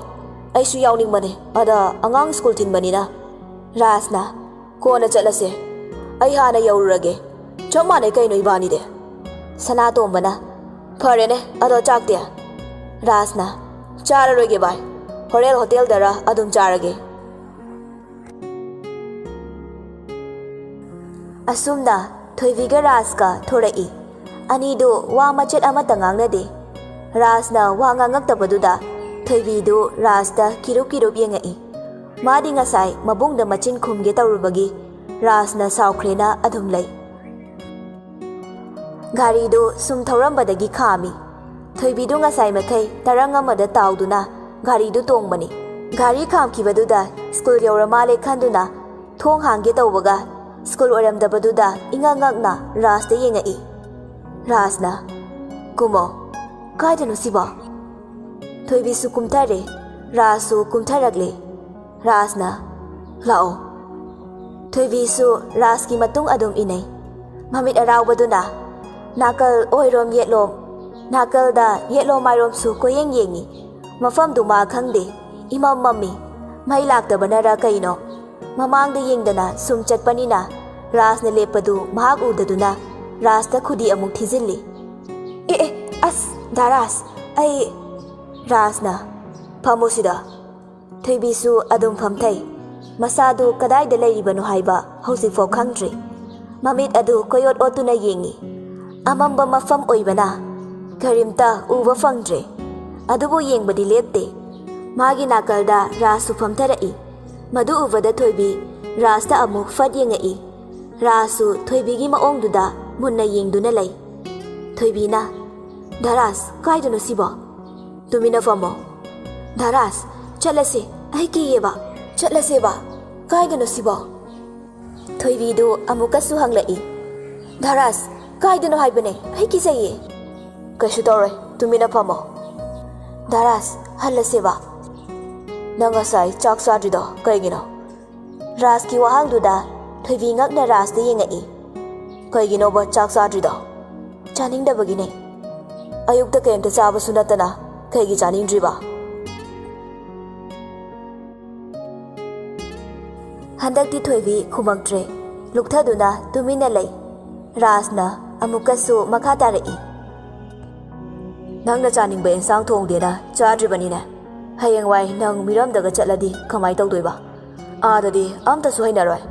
ꯑꯩꯁꯨ ꯌꯥꯎꯅꯤꯡꯕꯅꯦ, ꯑꯗ ꯑꯉꯥꯡ ꯁ꯭ꯀꯨꯜ ꯊꯤꯟꯕꯅꯤꯅ꯫ ꯔꯥꯖꯅ, "ꯀꯣꯟꯅ ꯆꯠꯂꯁꯦ, ꯑꯩ ꯍꯥꯟꯅ ꯌꯧꯔꯨꯔꯒꯦ꯫ ꯆꯞ ꯃꯥꯟꯅꯩ ꯀꯩꯅꯣ ꯏꯕꯥꯅꯤꯗꯤ"꯫ ꯁꯅꯥꯇꯣꯝꯕꯅ, "ꯐꯔꯦꯅꯦ, ꯑꯗꯣ ꯆꯥꯛꯇꯤ?" ꯔꯥꯖꯅ, "ꯆꯥꯔꯔꯣꯏꯒꯦ ꯚꯥꯏ, ꯍꯣꯔꯦꯟ ꯍꯣꯇꯦꯜꯗꯔ ꯑꯗꯨꯝ ꯆꯥꯔꯒꯦ"꯫ ꯑꯁꯨꯝꯅ ꯊꯣꯏꯕꯤꯒ ꯔꯥꯖꯀ ꯊꯣꯔꯛꯏ꯫ ꯑꯅꯤꯗꯨ ꯋꯥ ꯃꯆꯦꯠ ꯑꯃꯠꯇ ꯉꯥꯡꯅꯗꯦ꯫ ꯔꯥꯖꯅ ꯋꯥ ꯉꯥꯡꯉꯛꯇꯕꯗꯨꯗ ꯊꯣꯏꯕꯤꯗꯨ ꯔꯥꯖꯇ ꯀꯤꯔꯨꯞ ꯀꯤꯔꯨꯞ ꯌꯦꯡꯉꯛꯏ꯫ ꯃꯥꯗꯤ ꯉꯁꯥꯏ ꯃꯕꯨꯡꯗ ꯃꯆꯤꯟ ꯈꯨꯝꯒꯦ ꯇꯧꯔꯨꯕꯒꯤ ꯔꯥꯖꯅ ꯁꯥꯎꯈ꯭ꯔꯦꯅ ꯑꯗꯨꯝ ꯂꯩ꯫ ꯒꯥꯔꯤꯗꯨ ꯁꯨꯝ ꯊꯧꯔꯝꯕꯗꯒꯤ ꯈꯥꯝꯃꯤ꯫ ꯊꯣꯏꯕꯤꯗꯨ ꯉꯁꯥꯏ ꯃꯈꯩ ꯇꯔꯪ ꯑꯃꯗ ꯇꯥꯎꯗꯨꯅ ꯒꯥꯔꯤꯗꯨ ꯇꯣꯡꯕꯅꯤ꯫ ꯒꯥꯔꯤ ꯈꯥꯝꯈꯤꯕꯗꯨꯗ ꯁ꯭ꯀꯨꯜ ꯌꯧꯔ ꯃꯥꯜꯂꯦ ꯈꯟꯗꯨꯅ ꯊꯣꯡ ꯍꯥꯡꯒꯦ ꯇꯧꯕꯒ ꯁ꯭ꯀꯨꯜ ꯑꯣꯏꯔꯝꯗꯕꯗꯨꯗ ꯏꯉꯛ ꯉꯛꯅ ꯔꯥꯖꯇ ꯌꯦꯡꯉꯛꯏ꯫ ꯔꯥꯖꯅ, "ꯀꯨꯝꯃꯣ, ꯀꯥꯏꯗꯅꯣ ꯁꯤꯕꯣ?" ꯊꯣꯏꯕꯤꯁꯨ ꯀꯨꯝꯊꯔꯦ, ꯔꯥꯖꯁꯨ ꯀꯨꯝꯊꯔꯛꯂꯦ꯫ ꯔꯥꯖꯅ, "ꯂꯥꯛꯑꯣ"꯫ ꯊꯣꯏꯕꯤꯁꯨ ꯔꯥꯖꯀꯤ ꯃꯇꯨꯡ ꯑꯗꯨꯝ ꯏꯅꯩ꯫ ꯃꯃꯤꯠ ꯑꯔꯥꯎꯕꯗꯨꯅ ꯅꯥꯀꯜ ꯑꯣꯏꯔꯣꯝ ꯌꯦꯠꯂꯣꯝ, ꯅꯥꯀꯜꯗ ꯌꯦꯠꯂꯣꯝ ꯃꯥꯏꯔꯣꯝꯁꯨ ꯀꯣꯏꯌꯦꯡ ꯌꯦꯡꯉꯤ꯫ ꯃꯐꯝꯗꯨ ꯃꯥ ꯈꯪꯗꯦ, ꯏꯃꯝ ꯃꯝꯃꯤ꯫ ꯃꯩ ꯂꯥꯛꯇꯕꯅꯔ ꯀꯩꯅꯣ, ꯃꯃꯥꯡꯗ ꯌꯦꯡꯗꯅ ꯁꯨꯝ ꯆꯠꯄꯅꯤꯅ ꯔꯥꯖꯅ ꯂꯦꯞꯄꯗꯨ ꯃꯍꯥꯛ ꯎꯗꯗꯨꯅ ꯔꯥꯖꯇ ꯈꯨꯗꯤ ꯑꯃꯨꯛ ꯊꯤꯖꯤꯜꯂꯤ꯫ "ꯑꯦ, ꯑꯦ, ꯑꯁ, ꯗꯥ ꯔꯥꯖ, ꯑꯩ"꯫ ꯔꯥꯖꯅ, "ꯐꯝꯃꯨ ꯁꯤꯗ"꯫ ꯊꯣꯏꯕꯤꯁꯨ ꯑꯗꯨꯝ ꯐꯝꯊꯩ꯫ ꯃꯁꯥꯗꯨ ꯀꯗꯥꯏꯗ ꯂꯩꯔꯤꯕꯅꯣ ꯍꯥꯏꯕ ꯍꯧꯖꯤꯛꯐꯥꯎ ꯈꯪꯗ꯭ꯔꯤ꯫ ꯃꯃꯤꯠ ꯑꯗꯨ ꯀꯣꯏꯑꯣꯠ ꯑꯣꯠꯇꯨꯅ ꯌꯦꯡꯉꯤ꯫ ꯑꯃꯝꯕ ꯃꯐꯝ ꯑꯣꯏꯕꯅ ꯀꯔꯤꯝꯇ ꯎꯕ ꯐꯪꯗ꯭ꯔꯦ꯫ ꯑꯗꯨꯕꯨ ꯌꯦꯡꯕꯗꯤ ꯂꯦꯞꯇꯦ꯫ ꯃꯥꯒꯤ ꯅꯥꯀꯜꯗ ꯔꯥꯖꯁꯨ ꯐꯝꯊꯔꯛꯏ꯫ ꯃꯗꯨ ꯎꯕꯗ ꯊꯣꯏꯕꯤ ꯔꯥꯖꯇ ꯑꯃꯨꯛ ꯐꯠ ꯌꯦꯡꯉꯛꯏ꯫ ꯔꯥꯖꯁꯨ ꯊꯣꯏꯕꯤꯒꯤ ꯃꯑꯣꯡꯗꯨꯗ ꯃꯨꯟꯅ ꯌꯦꯡꯗꯨꯅ ꯂꯩ꯫ ꯊꯣꯏꯕꯤꯅ, "ꯗꯥ ꯔꯥꯖ, ꯀꯥꯏꯗꯅꯣ ꯁꯤꯕꯣ?" "ꯇꯨꯃꯤꯟꯅ ꯐꯝꯃꯣ"꯫ "ꯗꯥ ꯔꯥꯖ, ꯆꯠꯂꯁꯦ, ꯑꯩ ꯀꯤꯌꯦꯕ"꯫ "ꯆꯠꯂꯁꯦꯕ, ꯀꯥꯏꯗꯅꯣ ꯁꯤꯕꯣ?" ꯊꯣꯏꯕꯤꯗꯨ ꯑꯃꯨꯛꯀꯁꯨ ꯍꯪꯂꯛꯏ꯫ "ꯗꯥ ꯔꯥꯖ, ꯀꯥꯏꯗꯅꯣ ꯍꯥꯏꯕꯅꯦ, ꯑꯩ ꯀꯤꯖꯩꯌꯦ"꯫ "ꯀꯩꯁꯨ ꯇꯧꯔꯣꯏ, ꯇꯨꯃꯤꯟꯅ ꯐꯝꯃꯣ"꯫ "ꯗꯥ ꯔꯥꯖ, ꯍꯜꯂꯁꯦꯕ"꯫ "ꯅꯪ ꯉꯁꯥꯏ ꯆꯥꯛ ꯆꯥꯗ꯭ꯔꯤꯗꯣ ꯀꯩꯒꯤꯅꯣ?" ꯔꯥꯖꯀꯤ ꯋꯥꯍꯪꯗꯨꯗ ꯊꯣꯏꯕꯤ ꯉꯛꯅ ꯔꯥꯖꯇ ꯌꯦꯡꯉꯛꯏ꯫ "ꯀꯩꯒꯤꯅꯣꯕ ꯆꯥꯛ ꯆꯥꯗ꯭ꯔꯤꯗꯣ?" "ꯆꯥꯅꯤꯡꯗꯕꯒꯤꯅꯦ"꯫ "ꯑꯌꯨꯛꯇ ꯀꯩꯝꯇ ꯆꯥꯕꯁꯨ ꯅꯠꯇꯅ ꯀꯩꯒꯤ ꯆꯥꯅꯤꯡꯗ꯭ꯔꯤꯕ?" ꯍꯟꯗꯛꯇꯤ ꯊꯣꯏꯕꯤ ꯈꯨꯝꯃꯛꯇ꯭ꯔꯦ꯫ ꯂꯨꯛꯊꯗꯨꯅ ꯇꯨꯃꯤꯟꯅ ꯂꯩ꯫ ꯔꯥꯖꯅ ꯑꯃꯨꯛꯀꯁꯨ ꯃꯈꯥ ꯇꯥꯔꯛꯏ꯫ "ꯅꯪꯅ ꯆꯥꯅꯤꯡꯕ ꯑꯦꯟꯁꯥꯡ ꯊꯣꯡꯗꯦꯅ ꯆꯥꯗ꯭ꯔꯤꯕꯅꯤꯅꯦ꯫ ꯍꯌꯦꯡꯋꯥꯏ ꯅꯪ ꯃꯤꯔꯝꯗꯒ ꯆꯠꯂꯗꯤ ꯀꯃꯥꯏ ꯇꯧꯗꯣꯏꯕ? ꯑꯥꯗꯗꯤ ꯑꯝꯇꯁꯨ ꯍꯩꯅꯔꯣꯏ꯫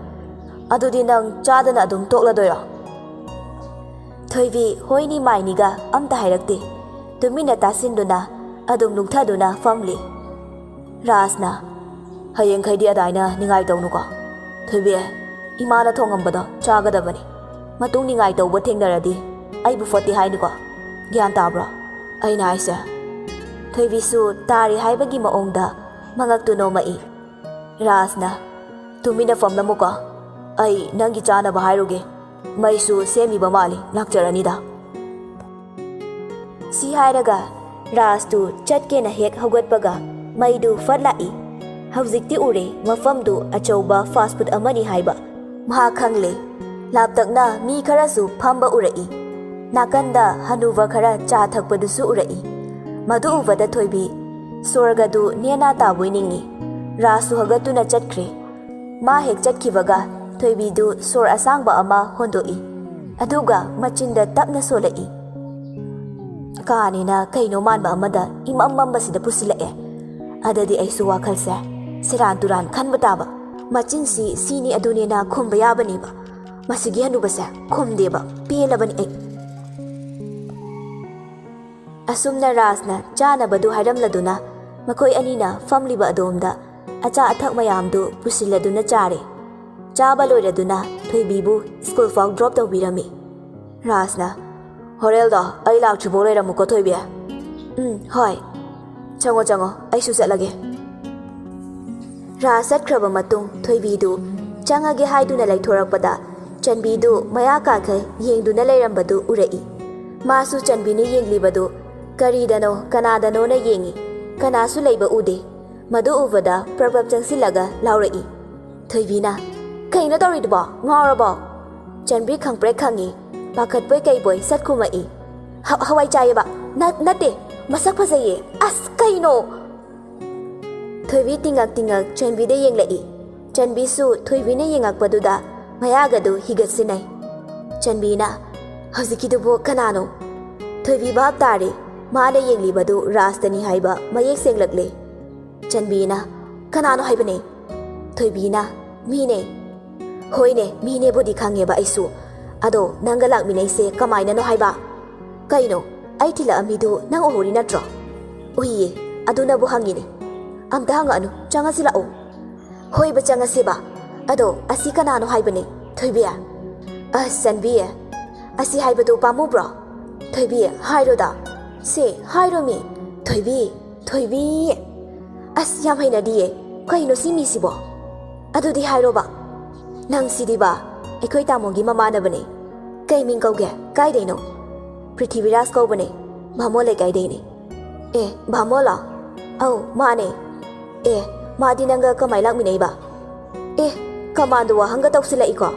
ꯑꯗꯨꯗꯤ ꯅꯪ ꯆꯥꯗꯅ ꯑꯗꯨꯝ ꯇꯣꯛꯂꯗꯣꯏꯔꯣ?" ꯊꯣꯏꯕꯤ ꯍꯣꯏꯅꯤ ꯃꯥꯏꯅꯤꯒ ꯑꯝꯇ ꯍꯥꯏꯔꯛꯇꯦ꯫ ꯇꯨꯃꯤꯟꯅ ꯇꯥꯁꯤꯟꯗꯨꯅ ꯑꯗꯨꯝ ꯂꯨꯛꯊꯗꯨꯅ ꯐꯝꯂꯤ꯫ ꯔꯥꯖꯅ, "ꯍꯌꯦꯡꯈꯩꯗꯤ ꯑꯗꯥꯏꯅ ꯅꯤꯡꯉꯥꯏ ꯇꯧꯅꯨꯀꯣ꯫ ꯊꯣꯏꯕꯤ, ꯏꯃꯥꯅ ꯊꯣꯡꯉꯝꯕꯗꯣ ꯆꯥꯒꯗꯕꯅꯤ꯫ ꯃꯇꯨꯡ ꯅꯤꯡꯉꯥꯏ ꯇꯧꯕ ꯊꯦꯡꯅꯔꯗꯤ ꯑꯩꯕꯨ ꯐꯠꯇꯦ ꯍꯥꯏꯅꯤꯀꯣ꯫ ꯒ꯭ꯌꯥꯟ ꯇꯥꯕ꯭ꯔꯣ ꯑꯩꯅ ꯍꯥꯏꯁꯦ?" ꯊꯣꯏꯕꯤꯁꯨ ꯇꯥꯔꯦ ꯍꯥꯏꯕꯒꯤ ꯃꯑꯣꯡꯗ ꯃꯉꯛꯇꯨ ꯅꯣꯝꯃꯛꯏ꯫ ꯔꯥꯖꯅ, "ꯇꯨꯃꯤꯟꯅ ꯐꯝꯂꯝꯃꯨꯀꯣ꯫ ꯑꯩ ꯅꯪꯒꯤ ꯆꯥꯅꯕ ꯍꯥꯏꯔꯨꯒꯦ꯫ ꯃꯩꯁꯨ ꯁꯦꯝꯃꯤꯕ ꯃꯥꯜꯂꯤ, ꯂꯥꯛꯆꯔꯅꯤꯗ꯫" ꯁꯤ ꯍꯥꯏꯔꯒ ꯔꯥꯖꯇꯨ ꯆꯠꯀꯦꯅ ꯍꯦꯛ ꯍꯧꯒꯠꯄꯒ ꯃꯩꯗꯨ ꯐꯠ ꯂꯥꯛꯏ꯫ ꯍꯧꯖꯤꯛꯇꯤ ꯎꯔꯦ, ꯃꯐꯝꯗꯨ ꯑꯆꯧꯕ ꯐꯥꯁ ꯐꯨꯗ ꯑꯃꯅꯤ ꯍꯥꯏꯕ꯫ ꯃꯍꯥꯛ ꯈꯪꯂꯦ꯫ ꯂꯥꯞꯇꯛꯅ ꯃꯤ ꯈꯔꯁꯨ ꯐꯝꯕ ꯎꯔꯛꯏ꯫ ꯅꯥꯀꯟꯗ ꯍꯅꯨꯕ ꯈꯔ ꯆꯥ ꯊꯛꯄꯗꯨꯁꯨ ꯎꯔꯛꯏ꯫ ꯃꯗꯨ ꯎꯕꯗ ꯊꯣꯏꯕꯤ ꯁꯣꯔꯒꯗꯨ ꯅꯦꯅꯥ ꯇꯥꯕꯣꯏ ꯅꯤꯡꯏ꯫ ꯔꯥꯖꯁꯨ ꯍꯧꯒꯠꯇꯨꯅ ꯆꯠꯈ꯭ꯔꯦ꯫ ꯃꯥ ꯍꯦꯛ ꯆꯠꯈꯤꯕꯒ ꯊꯣꯏꯕꯤꯗꯨ ꯁꯣꯔ ꯑꯁꯥꯡꯕ ꯑꯃ ꯍꯣꯟꯗꯣꯛꯏ꯫ ꯑꯗꯨꯒ ꯃꯆꯤꯟꯗ ꯇꯞꯅ ꯁꯣꯜꯂꯛꯏ꯫ ꯀꯥꯅꯦꯅ ꯀꯩꯅꯣ ꯃꯥꯟꯕ ꯑꯃꯗ ꯏꯃꯝ ꯃꯝꯕꯁꯤꯗ ꯄꯨꯁꯤꯜꯂꯛꯑꯦ꯫ ꯑꯗꯗꯤ ꯑꯩꯁꯨ ꯋꯥꯈꯜꯁꯦ ꯁꯦꯔꯥꯟ ꯇꯨꯔꯥꯟ ꯈꯟꯕ ꯇꯥꯕ꯫ ꯃꯆꯤꯟꯁꯤ ꯁꯤꯅꯤ ꯑꯗꯨꯅꯦꯅ ꯈꯨꯝꯕ ꯌꯥꯕꯅꯦꯕ꯫ ꯃꯁꯤꯒꯤ ꯍꯅꯨꯕꯁꯦ ꯈꯨꯝꯗꯦꯕ꯫ ꯄꯦꯜꯂꯕꯅꯤ ꯑꯩ꯫ ꯑꯁꯨꯝꯅ ꯔꯥꯖꯅ ꯆꯥꯅꯕꯗꯨ ꯍꯥꯏꯔꯝꯂꯗꯨꯅ ꯃꯈꯣꯏ ꯑꯅꯤꯅ ꯐꯝꯂꯤꯕ ꯑꯗꯣꯝꯗ ꯑꯆꯥ ꯑꯊꯛ ꯃꯌꯥꯝꯗꯨ ꯄꯨꯁꯤꯜꯂꯗꯨꯅ ꯆꯥꯔꯦ꯫ ꯆꯥꯕ ꯂꯣꯏꯔꯗꯨꯅ ꯊꯣꯏꯕꯤꯕꯨ ꯁ꯭ꯀꯨꯜ ꯐꯥꯎ ꯗ꯭ꯔꯣꯞ ꯇꯧꯕꯤꯔꯝꯃꯤ꯫ ꯔꯥꯖꯅ, "ꯍꯣꯔꯦꯜꯗꯣ ꯑꯩ ꯂꯥꯛꯇ꯭ꯔꯤꯐꯥꯎ ꯂꯩꯔꯝꯃꯨꯀꯣ ꯊꯣꯏꯕꯤ꯫" "ꯎꯝ, ꯍꯣꯏ꯫ ꯆꯪꯉꯣ, ꯆꯪꯉꯣ, ꯑꯩꯁꯨ ꯆꯠꯂꯒꯦ꯫" ꯔꯥꯖ ꯆꯠꯈ꯭ꯔꯕ ꯃꯇꯨꯡ ꯊꯣꯏꯕꯤꯗꯨ ꯆꯪꯉꯒꯦ ꯍꯥꯏꯗꯨꯅ ꯂꯩꯊꯣꯔꯛꯄꯗ ꯆꯟꯕꯤꯗꯨ ꯃꯌꯥ ꯀꯥꯈꯩ ꯌꯦꯡꯗꯨꯅ ꯂꯩꯔꯝꯕꯗꯨ ꯎꯔꯛꯏ꯫ ꯃꯥꯁꯨ ꯆꯟꯕꯤꯅ ꯌꯦꯡꯂꯤꯕꯗꯨ ꯀꯔꯤꯗꯅꯣ ꯀꯅꯥꯗꯅꯣꯅ ꯌꯦꯡꯏ꯫ ꯀꯅꯥꯁꯨ ꯂꯩꯕ ꯎꯗꯦ꯫ ꯃꯗꯨ ꯎꯕꯗ ꯄ꯭ꯔꯞ ꯄ꯭ꯔꯞ ꯆꯪꯁꯤꯜꯂꯒ ꯂꯥꯎꯔꯛꯏ꯫ ꯊꯣꯏꯕꯤꯅ, "ꯀꯩꯅꯣ ꯇꯧꯔꯤꯗꯨꯕꯣ? ꯉꯥꯎꯔꯕꯣ?" ꯆꯟꯕꯤ ꯈꯪꯄ꯭ꯔꯦꯛ ꯈꯪꯉꯤ꯫ ꯄꯥꯈꯠꯄꯣꯏ ꯀꯩꯕꯣꯏ ꯁꯠ ꯈꯨꯝꯃꯛꯏ꯫ "ꯍ-, ꯍꯋꯥꯏ ꯆꯥꯏꯌꯦꯕ꯫ ꯅꯠ-, ꯅꯠꯇꯦ꯫ ꯃꯁꯛ ꯐꯖꯩꯌꯦ꯫ ꯑꯁ, ꯀꯩꯅꯣ?" ꯊꯣꯏꯕꯤ ꯇꯤꯡꯉꯛ ꯇꯤꯡꯉꯛ ꯆꯟꯕꯤꯗ ꯌꯦꯡꯂꯛꯏ꯫ ꯆꯟꯕꯤꯁꯨ ꯊꯣꯏꯕꯤꯅ ꯌꯦꯡꯉꯛꯄꯗꯨꯗ ꯃꯌꯥꯒꯗꯨ ꯍꯤꯒꯠꯁꯤꯟꯅꯩ꯫ ꯆꯟꯕꯤꯅ, "ꯍꯧꯖꯤꯛꯀꯤꯗꯨꯕꯨ ꯀꯅꯥꯅꯣ?" ꯊꯣꯏꯕꯤ ꯚꯥꯞ ꯇꯥꯔꯦ, ꯃꯥꯅ ꯌꯦꯡꯂꯤꯕꯗꯨ ꯔꯥꯖꯇꯅꯤ ꯍꯥꯏꯕ ꯃꯌꯦꯛ ꯁꯦꯡꯂꯛꯂꯦ꯫ ꯆꯟꯕꯤꯅ, "ꯀꯅꯥꯅꯣ ꯍꯥꯏꯕꯅꯦ?" ꯊꯣꯏꯕꯤꯅ, "ꯃꯤꯅꯦ꯫" "ꯍꯣꯏꯅꯦ, ꯃꯤꯅꯦꯕꯨꯗꯤ ꯈꯪꯉꯦꯕ ꯑꯩꯁꯨ꯫ ꯑꯗꯣ ꯅꯪꯒ ꯂꯥꯛꯃꯤꯟꯅꯩꯁꯦ ꯀꯃꯥꯏꯅꯅꯣ ꯍꯥꯏꯕ?" "ꯀꯩꯅꯣ, ꯑꯩ ꯊꯤꯜꯂꯛꯑꯝꯃꯤꯗꯨ ꯅꯪ ꯎꯍꯧꯔꯤ ꯅꯠꯇ꯭ꯔꯣ?" "ꯎꯏꯌꯦ, ꯑꯗꯨꯅꯕꯨ ꯍꯪꯉꯤꯅꯦ꯫" "ꯑꯝꯇ ꯍꯪꯉꯛꯑꯅꯨ, ꯆꯪꯉꯁꯤ ꯂꯥꯛꯑꯣ꯫" "ꯍꯣꯏꯕ, ꯆꯪꯉꯁꯦꯕ꯫ ꯑꯗꯣ ꯑꯁꯤ ꯀꯅꯥꯅꯣ ꯍꯥꯏꯕꯅꯦ, ꯊꯣꯏꯕꯤ?" "ꯑꯁ, ꯆꯟꯕꯤ, ꯑꯁꯤ ꯍꯥꯏꯕꯗꯨ ꯄꯥꯝꯃꯨꯕ꯭ꯔꯣ?" "ꯊꯣꯏꯕꯤ, ꯍꯥꯏꯔꯣꯗ꯫ ꯁꯦ, ꯍꯥꯏꯔꯣꯃꯤ, ꯊꯣꯏꯕꯤ, ꯊꯣꯏꯕꯤ꯫" "ꯑꯁ, ꯌꯥꯝ ꯍꯩꯅꯗꯤꯌꯦ꯫ ꯀꯩꯅꯣ ꯁꯤ ꯃꯤꯁꯤꯕꯣ?" "ꯑꯗꯨꯗꯤ ꯍꯥꯏꯔꯣꯕ꯫" "ꯅꯪ ꯁꯤꯗꯤꯕ, ꯑꯩꯈꯣꯏ ꯇꯥꯃꯣꯒꯤ ꯃꯃꯥꯟꯅꯕꯅꯦ꯫" "ꯀꯩ ꯃꯤꯡ ꯀꯧꯒꯦ? ꯀꯥꯏꯗꯩꯅꯣ?" "ꯄ꯭ꯔꯤꯊꯤꯕꯤꯔꯥꯖ ꯀꯧꯕꯅꯦ, ꯚꯥꯃꯣꯟ ꯂꯩꯀꯥꯏꯗꯩꯅꯦ꯫" "ꯑꯦ, ꯚꯥꯃꯣꯟꯂꯣ?" "ꯑꯧ, ꯃꯥꯅꯦ꯫" "ꯑꯦ, ꯃꯥꯗꯤ ꯅꯪꯒ ꯀꯃꯥꯏ ꯂꯥꯛꯃꯤꯟꯅꯩꯕ?" "ꯑꯦ, ꯀꯃꯥꯟꯗꯣ ꯋꯥꯍꯪꯒ ꯇꯧꯁꯤꯜꯂꯛꯏꯀꯣ?"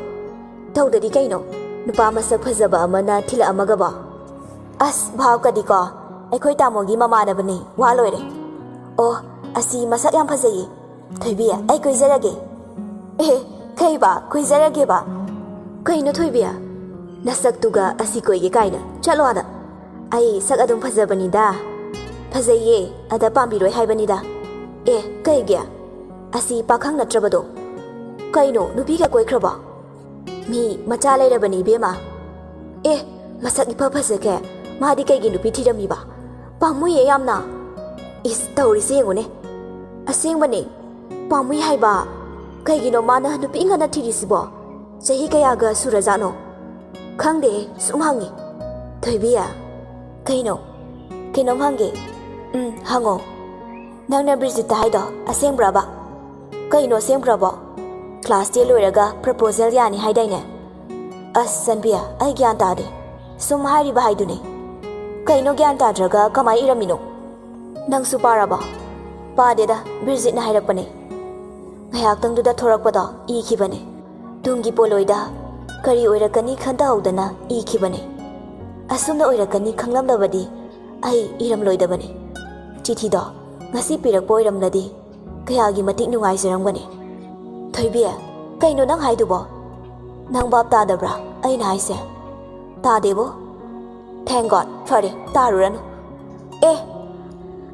"ꯇꯧꯗꯗꯤ ꯀꯩꯅꯣ, ꯅꯨꯄꯥ ꯃꯁꯛ ꯐꯖꯕ ꯑꯃꯅ ꯊꯤꯜꯂꯛꯑꯝꯃꯒꯕꯣ?" "ꯑꯁ, ꯚꯥꯎꯀꯗꯤꯀꯣ, ꯑꯩꯈꯣꯏ ꯇꯥꯃꯣꯒꯤ ꯃꯃꯥꯟꯅꯕꯅꯦ, ꯋꯥ ꯂꯣꯏꯔꯦ꯫" "ꯑꯣ, ꯑꯁꯤ ꯃꯁꯛ ꯌꯥꯝ ꯐꯖꯩꯌꯦ꯫ ꯊꯣꯏꯕꯤ, ꯑꯩ ꯀꯣꯏꯖꯔꯒꯦ꯫" "ꯑꯦ, ꯀꯩꯕ, ꯀꯣꯏꯖꯔꯒꯦꯕ? ꯀꯩꯅꯣ ꯊꯣꯏꯕꯤ, ꯅꯁꯛꯇꯨꯒ ꯑꯁꯤ ꯀꯣꯏꯒꯦ ꯀꯥꯏꯅ? ꯆꯠꯂꯣ ꯑꯥꯗ꯫" "ꯑꯩ ꯁꯛ ꯑꯗꯨꯝ ꯐꯖꯕꯅꯤꯗ꯫" "ꯐꯖꯩꯌꯦ, ꯑꯗ ꯄꯥꯝꯕꯤꯔꯣꯏ ꯍꯥꯏꯕꯅꯤꯗ꯫" "ꯑꯦ, ꯀꯩꯒꯤ? ꯑꯁꯤ ꯄꯥꯈꯪ ꯅꯠꯇ꯭ꯔꯕꯗꯣ?" "ꯀꯩꯅꯣ, ꯅꯨꯄꯤꯒ ꯀꯣꯏꯈ꯭ꯔꯕꯣ?" "ꯃꯤ ꯃꯆꯥ ꯂꯩꯔꯕꯅꯤ, ꯏꯕꯦꯝꯃ꯫" "ꯑꯦ, ꯃꯁꯛ ꯏꯐ ꯐꯖꯒꯦ, ꯃꯥꯗꯤ ꯀꯩꯒꯤ ꯅꯨꯄꯤ ꯊꯤꯔꯝꯃꯤꯕ? ꯄꯥꯝꯃꯨꯏꯌꯦ ꯌꯥꯝꯅ꯫" "ꯏꯁ, ꯇꯧꯔꯤꯁꯦ ꯌꯦꯡꯉꯨꯅꯦ꯫" "ꯑꯁꯦꯡꯕꯅꯦ, ꯄꯥꯝꯃꯨꯏ ꯍꯥꯏꯕ꯫ ꯀꯩꯒꯤꯅꯣ ꯃꯥꯅ ꯅꯨꯄꯤ ꯉꯟꯅ ꯊꯤꯔꯤꯁꯤꯕꯣ? ꯆꯍꯤ ꯀꯌꯥꯒ ꯁꯨꯔꯖꯥꯠꯅꯣ?" "ꯈꯪꯗꯦ, ꯁꯨꯝ ꯍꯪꯉꯤ꯫" "ꯊꯣꯏꯕꯤ, ꯀꯩꯅꯣ? ꯀꯩꯅꯣꯝ ꯍꯪꯒꯦ꯫" "ꯎꯝ, ꯍꯪꯉꯣ꯫" "ꯅꯪꯅ ꯕ꯭ꯔꯤꯖꯤꯠꯇ ꯍꯥꯏꯗꯣ ꯑꯁꯦꯡꯕ꯭ꯔꯕ?" "ꯀꯩꯅꯣ ꯑꯁꯦꯡꯕ꯭ꯔꯕꯣ? ꯀ꯭ꯂꯥꯁ ꯇꯦꯟ ꯂꯣꯏꯔꯒ ꯄ꯭ꯔꯄꯣꯖꯦꯜ ꯌꯥꯅꯤ ꯍꯥꯏꯗꯥꯏꯅꯦ?" "ꯑꯁ, ꯆꯟꯕꯤ, ꯑꯩ ꯒ꯭ꯌꯥꯟ ꯇꯥꯗꯦ꯫ ꯁꯨꯝ ꯍꯥꯏꯔꯤꯕ ꯍꯥꯏꯗꯨꯅꯦ꯫" "ꯀꯩꯅꯣ ꯒ꯭ꯌꯥꯟ ꯇꯥꯗ꯭ꯔꯒ ꯀꯃꯥꯏ ꯏꯔꯝꯃꯤꯅꯣ?" "ꯅꯪꯁꯨ ꯄꯥꯔꯕꯣ?" "ꯄꯥꯗꯦꯗ, ꯕ꯭ꯔꯤꯖꯤꯠꯅ ꯍꯥꯏꯔꯛꯄꯅꯦ꯫ ꯉꯥꯏꯍꯥꯛꯇꯪꯗꯨꯗ ꯊꯣꯔꯛꯄꯗꯣ ꯏꯈꯤꯕꯅꯦ꯫ ꯇꯨꯡꯒꯤ ꯄꯣꯠꯂꯣꯏꯗ ꯀꯔꯤ ꯑꯣꯏꯔꯛꯀꯅꯤ ꯈꯟꯊꯍꯧꯗꯅ ꯏꯈꯤꯕꯅꯦ꯫ ꯑꯁꯨꯝꯅ ꯑꯣꯏꯔꯛꯀꯅꯤ ꯈꯪꯂꯝꯂꯕꯗꯤ ꯑꯩ ꯏꯔꯝꯂꯣꯏꯗꯕꯅꯦ꯫ ꯆꯤꯊꯤꯗꯣ ꯉꯁꯤ ꯄꯤꯔꯛꯄ ꯑꯣꯏꯔꯝꯂꯗꯤ ꯀꯌꯥꯒꯤ ꯃꯇꯤꯛ ꯅꯨꯡꯉꯥꯏꯖꯔꯝꯒꯅꯤ꯫" ꯊꯣꯏꯕꯤ, ꯀꯩꯅꯣ ꯅꯪ ꯍꯥꯏꯗꯨꯕꯣ? ꯅꯪ ꯚꯥꯞ ꯇꯥꯗꯕ꯭ꯔꯥ ꯑꯩꯅ ꯍꯥꯏꯁꯦ? ꯇꯥꯗꯦꯕꯣ? Thank God, ꯐꯔꯦ, ꯇꯥꯔꯨꯔꯅꯨ꯫ ꯑꯦ,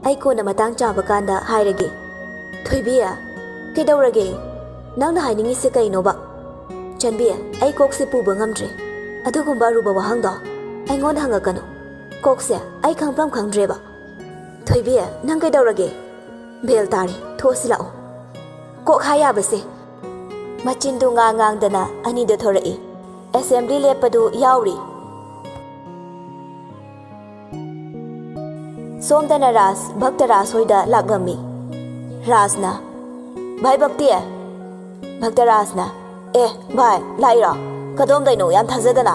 ꯑꯩ ꯀꯣꯟꯅ ꯃꯇꯥꯡ ꯆꯥꯕ ꯀꯥꯟꯗ ꯍꯥꯏꯔꯒꯦ꯫ ꯊꯣꯏꯕꯤ, ꯀꯩꯗꯧꯔꯒꯦ? ꯅꯪꯅ ꯍꯥꯏꯅꯤꯡꯉꯤꯁꯦ ꯀꯩꯅꯣꯕ? ꯆꯟꯕꯤ, ꯑꯩ ꯀꯣꯛꯁꯦ ꯄꯨꯕ ꯉꯝꯗ꯭ꯔꯦ꯫ ꯑꯗꯨꯒꯨꯝꯕ ꯑꯔꯨꯕ ꯋꯥꯍꯪꯗꯣ ꯑꯩꯉꯣꯟꯗ ꯍꯪꯉꯛꯀꯅꯨ꯫ ꯀꯣꯛꯁꯦ ꯑꯩ ꯈꯪꯐꯝ ꯈꯪꯗ꯭ꯔꯦꯕ꯫ ꯊꯣꯏꯕꯤ, ꯅꯪ ꯀꯩꯗꯧꯔꯒꯦ? Bell ꯇꯥꯔꯦ, ꯊꯣꯛꯑꯁꯤ ꯂꯥꯛꯑꯣ꯫ ꯀꯣꯛ ꯍꯥꯏ ꯌꯥꯕꯁꯦ꯫ ꯃꯆꯤꯟꯗꯨ ꯉꯥꯡ ꯉꯥꯡꯗꯅ ꯑꯅꯤꯗ ꯊꯣꯔꯛꯏ꯫ Assembly ꯂꯦꯞꯄꯗꯨ ꯌꯥꯎꯔꯤ꯫ ꯁꯣꯝꯗꯅ ꯔꯥꯖ ꯚꯛꯇ ꯔꯥꯖ ꯍꯣꯏꯗ ꯂꯥꯛꯂꯝꯃꯤ꯫ ꯔꯥꯖꯅ, "ꯚꯥꯏ ꯚꯛꯇꯤ!" ꯚꯛꯇ ꯔꯥꯖꯅ, "ꯑꯦ ꯚꯥꯏ, ꯂꯥꯛꯏꯔꯣ? ꯀꯗꯣꯝꯗꯩꯅꯣ ꯌꯥꯝ ꯊꯥꯖꯗꯅ?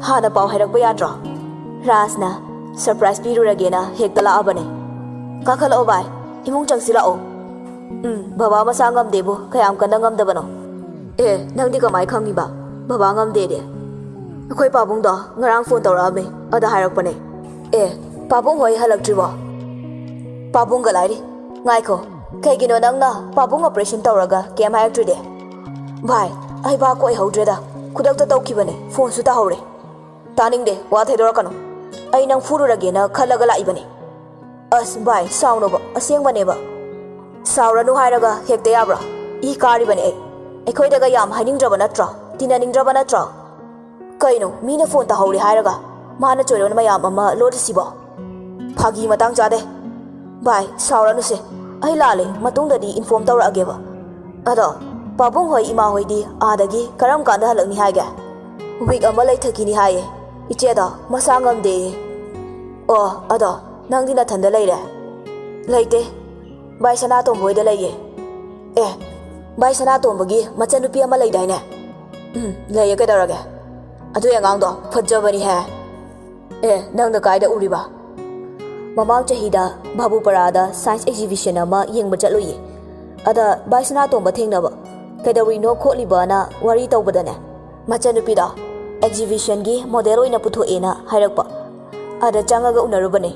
ꯍꯥꯟꯅ ꯄꯥꯎ ꯍꯥꯏꯔꯛꯄ ꯌꯥꯗ꯭ꯔꯣ?" ꯔꯥꯖꯅ, "Surprise ꯄꯤꯔꯨꯔꯒꯦꯅ ꯍꯦꯛꯇ ꯂꯥꯛꯑꯕꯅꯦ꯫ ꯀꯥꯈꯠꯂꯛꯑꯣ ꯚꯥꯏ, ꯏꯃꯨꯡ ꯆꯪꯁꯤꯜꯂꯛꯑꯣ꯫" "ꯎꯝ, ꯕꯕꯥ ꯃꯁꯥ ꯉꯝꯗꯦꯕꯨ, ꯀꯌꯥꯝ ꯀꯟꯅ ꯉꯝꯗꯕꯅꯣ?" "ꯑꯦ, ꯅꯪꯗꯤ ꯀꯃꯥꯏ ꯈꯪꯉꯤꯕ, ꯕꯕꯥ ꯉꯝꯗꯦꯗꯤ?" "ꯑꯩꯈꯣꯏ ꯄꯥꯕꯨꯡꯗꯣ ꯉꯔꯥꯡ ꯐꯣꯟ ꯇꯧꯔꯛꯑꯝꯃꯦ, ꯑꯗ ꯍꯥꯏꯔꯛꯄꯅꯦ꯫" "ꯑꯦ, ꯄꯥꯕꯨꯡ ꯍꯣꯏ ꯍꯜꯂꯛꯇ꯭ꯔꯤꯕꯣ?" "ꯄꯥꯕꯨꯡꯒ ꯂꯥꯏꯔꯤ꯫ ꯉꯥꯏꯈꯣ, ꯀꯩꯒꯤꯅꯣ ꯅꯪꯅ ꯄꯥꯕꯨꯡ operation ꯇꯧꯔꯒ ꯀꯩꯝ ꯍꯥꯏꯔꯛꯇ꯭ꯔꯤꯗꯤ?" "ꯚꯥꯏ, ꯑꯩ ꯚꯥꯞ ꯑꯣꯏꯍꯧꯗ꯭ꯔꯦꯗ, ꯈꯨꯗꯛꯇ ꯇꯧꯈꯤꯕꯅꯦ, ꯐꯣꯟꯁꯨ ꯇꯥꯍꯧꯔꯦ꯫" "ꯇꯥꯅꯤꯡꯗꯦ, ꯋꯥ ꯊꯩꯗꯣꯔꯛꯀꯅꯨ꯫ ꯑꯩ ꯅꯪ ꯐꯨꯔꯨꯔꯒꯦꯅ ꯈꯜꯂꯒ ꯂꯥꯛꯏꯕꯅꯦ꯫" "ꯑꯁ ꯚꯥꯏ, ꯁꯥꯎꯅꯣꯕ, ꯑꯁꯦꯡꯕꯅꯦꯕ꯫" "ꯁꯥꯎꯔꯅꯨ ꯍꯥꯏꯔꯒ ꯍꯦꯛꯇ ꯌꯥꯕ꯭ꯔꯥ? ꯏ ꯀꯥꯔꯤꯕꯅꯦ ꯑꯩ꯫ ꯑꯩꯈꯣꯏꯗꯒ ꯌꯥꯝ ꯍꯥꯏꯅꯤꯡꯗ꯭ꯔꯕ ꯅꯠꯇ꯭ꯔꯣ? ꯇꯤꯟꯅꯅꯤꯡꯗ꯭ꯔꯕ ꯅꯠꯇ꯭ꯔꯣ?" "ꯀꯩꯅꯣ, ꯃꯤꯅ ꯐꯣꯟ ꯇꯧꯍꯧꯔꯦ ꯍꯥꯏꯔꯒ ꯃꯥꯅ ꯆꯣꯏꯔꯣꯟ ꯃꯌꯥꯝ ꯑꯃ ꯂꯣꯠꯂꯤꯁꯤꯕꯣ? ꯐꯥꯒꯤ ꯃꯇꯥꯡ ꯆꯥꯗꯦ꯫ ꯚꯥꯏ, ꯁꯥꯎꯔꯅꯨꯁꯦ꯫ ꯑꯩ ꯂꯥꯜꯂꯦ, ꯃꯇꯨꯡꯗꯗꯤ inform ꯇꯧꯔꯛꯑꯒꯦꯕ꯫ ꯑꯗꯣ, ꯄꯥꯕꯨꯡ ꯍꯣꯏ, ꯏꯃꯥ ꯍꯣꯏꯗꯤ ꯑꯥꯗꯒꯤ ꯀꯔꯝ ꯀꯥꯟꯗ ꯍꯜꯂꯛꯅꯤ ꯍꯥꯏꯒꯦ?" "Week ꯑꯃ ꯂꯩꯊꯈꯤꯅꯤ ꯍꯥꯏꯌꯦ꯫ ꯏꯆꯦꯗꯣ ꯃꯁꯥ ꯉꯝꯗꯦꯌꯦ꯫" "ꯑꯣ, ꯑꯗꯣ ꯅꯪꯗꯤ ꯅꯊꯟꯗ ꯂꯩꯔꯦ?" "ꯂꯩꯇꯦ꯫ ꯚꯥꯏ ꯁꯅꯥꯇꯣꯝꯕ ꯍꯣꯏꯗ ꯂꯩꯌꯦ꯫" "ꯑꯦ, ꯚꯥꯏ ꯁꯅꯥꯇꯣꯝꯕꯒꯤ ꯃꯆꯟꯅꯨꯄꯤ ꯑꯃ ꯂꯩꯗꯥꯏꯅꯦ?" "ꯎꯝ, ꯂꯩꯌꯦ, ꯀꯩꯗꯧꯔꯒꯦ? ꯑꯗꯨꯏ ꯑꯉꯥꯡꯗꯣ ꯐꯖꯕꯅꯤꯍꯦ꯫" "ꯑꯦ, ꯅꯪꯅ ꯀꯥꯏꯗ ꯎꯔꯤꯕ?" "ꯃꯃꯥꯡ ꯆꯍꯤꯗ ꯚꯥꯕꯨꯄꯔꯥꯗ science exhibition ꯑꯃ ꯌꯦꯡꯕ ꯆꯠꯂꯨꯏꯌꯦ꯫ ꯑꯗ ꯚꯥꯏ ꯁꯅꯥꯇꯣꯝꯕ ꯊꯦꯡꯅꯕ꯫ ꯀꯩꯗꯧꯔꯤꯅꯣ ꯈꯣꯠꯂꯤꯕꯅ ꯋꯥꯔꯤ ꯇꯧꯕꯗꯅꯦ, ꯃꯆꯟꯅꯨꯄꯤꯗꯣ exhibitionꯒꯤ model ꯑꯣꯏꯅ ꯄꯨꯊꯣꯛꯑꯦꯅ ꯍꯥꯏꯔꯛꯄ꯫ ꯑꯗ ꯆꯪꯉꯒ ꯎꯅꯔꯨꯕꯅꯦ꯫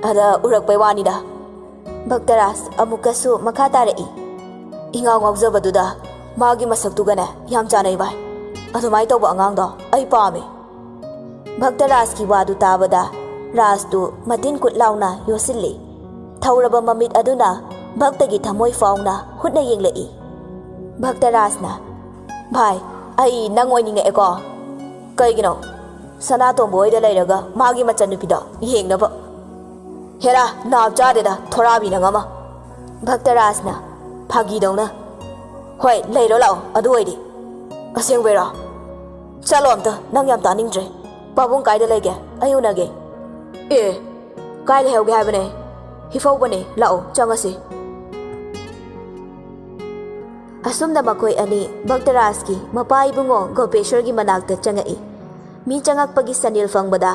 ꯑꯗ ꯎꯔꯛꯄꯩ ꯋꯥꯅꯤꯗ꯫" ꯚꯛꯇꯔꯥꯖ ꯑꯃꯨꯛꯀꯁꯨ ꯃꯈꯥ ꯇꯥꯔꯛꯏ꯫ ꯏꯉꯥꯎ ꯉꯥꯎꯖꯕꯗꯨꯗ ꯃꯥꯒꯤ ꯃꯁꯛꯇꯨꯒꯅꯦ ꯌꯥꯝ ꯆꯥꯟꯅꯩ ꯚꯥꯏ꯫ ꯑꯗꯨꯃꯥꯏꯅ ꯇꯧꯕ ꯑꯉꯥꯡꯗꯣ ꯑꯩ ꯄꯥꯝꯃꯦ꯫ ꯚꯛꯇꯔꯥꯖꯀꯤ ꯋꯥꯗꯨ ꯇꯥꯕꯗ ꯔꯥꯖꯇꯨ ꯃꯇꯤꯟ ꯀꯨꯠ ꯂꯥꯎꯅ ꯌꯣꯠꯁꯤꯜꯂꯤ꯫ ꯊꯧꯔꯕ ꯃꯃꯤꯠ ꯑꯗꯨꯅ ꯚꯛꯇꯒꯤ ꯊꯃꯣꯏ ꯐꯥꯎꯅ ꯍꯨꯠꯅ ꯌꯦꯡꯂꯛꯏ꯫ ꯚꯛꯇꯔꯥꯖꯅ, "ꯚꯥꯏ, ꯑꯩ ꯅꯪ ꯑꯣꯏꯅꯤꯡꯉꯛꯑꯦꯀꯣ꯫ ꯀꯩꯒꯤꯅꯣ? ꯁꯅꯥꯇꯣꯝꯕ ꯍꯣꯏꯗ ꯂꯩꯔꯒ ꯃꯥꯒꯤ ꯃꯆꯟꯅꯨꯄꯤꯗꯣ ꯌꯦꯡꯅꯕ?" "ꯍꯦꯔꯥ, ꯅꯥꯞ ꯆꯥꯗꯦꯗ, ꯊꯣꯔꯥꯕꯤ ꯅꯪ ꯑꯃ!" ꯚꯛꯇꯔꯥꯖꯅ ꯐꯥꯒꯤꯗꯧꯅ, "ꯍꯣꯏ, ꯂꯩꯔꯣ ꯂꯥꯛꯑꯣ, ꯑꯗꯨ ꯑꯣꯏꯗꯤ꯫" "ꯑꯁꯦꯡꯕꯩꯔꯣ? ꯆꯠꯂꯣ ꯑꯝꯇ, ꯅꯪ ꯌꯥꯝ ꯇꯥꯅꯤꯡꯗ꯭ꯔꯦ꯫ ꯄꯥꯕꯨꯡ ꯀꯥꯏꯗ ꯂꯩꯒꯦ? ꯑꯩ ꯎꯅꯒꯦ꯫" "ꯑꯦ, ꯀꯥꯏ ꯂꯩꯍꯧꯒꯦ ꯍꯥꯏꯕꯅꯦ? ꯍꯤꯐꯧꯕꯅꯦ, ꯂꯥꯛꯑꯣ, ꯆꯪꯉꯁꯤ꯫" ꯑꯁꯨꯝꯅ ꯃꯈꯣꯏ ꯑꯅꯤ ꯚꯛꯇꯔꯥꯖꯀꯤ ꯃꯄꯥ ꯏꯕꯨꯡꯉꯣ ꯒꯣꯄꯦꯁꯣꯔꯒꯤ ꯃꯅꯥꯛꯇ ꯆꯪꯉꯛꯏ꯫ ꯃꯤ ꯆꯪꯉꯛꯄꯒꯤ ꯁꯅꯤꯜ ꯐꯪꯕꯗ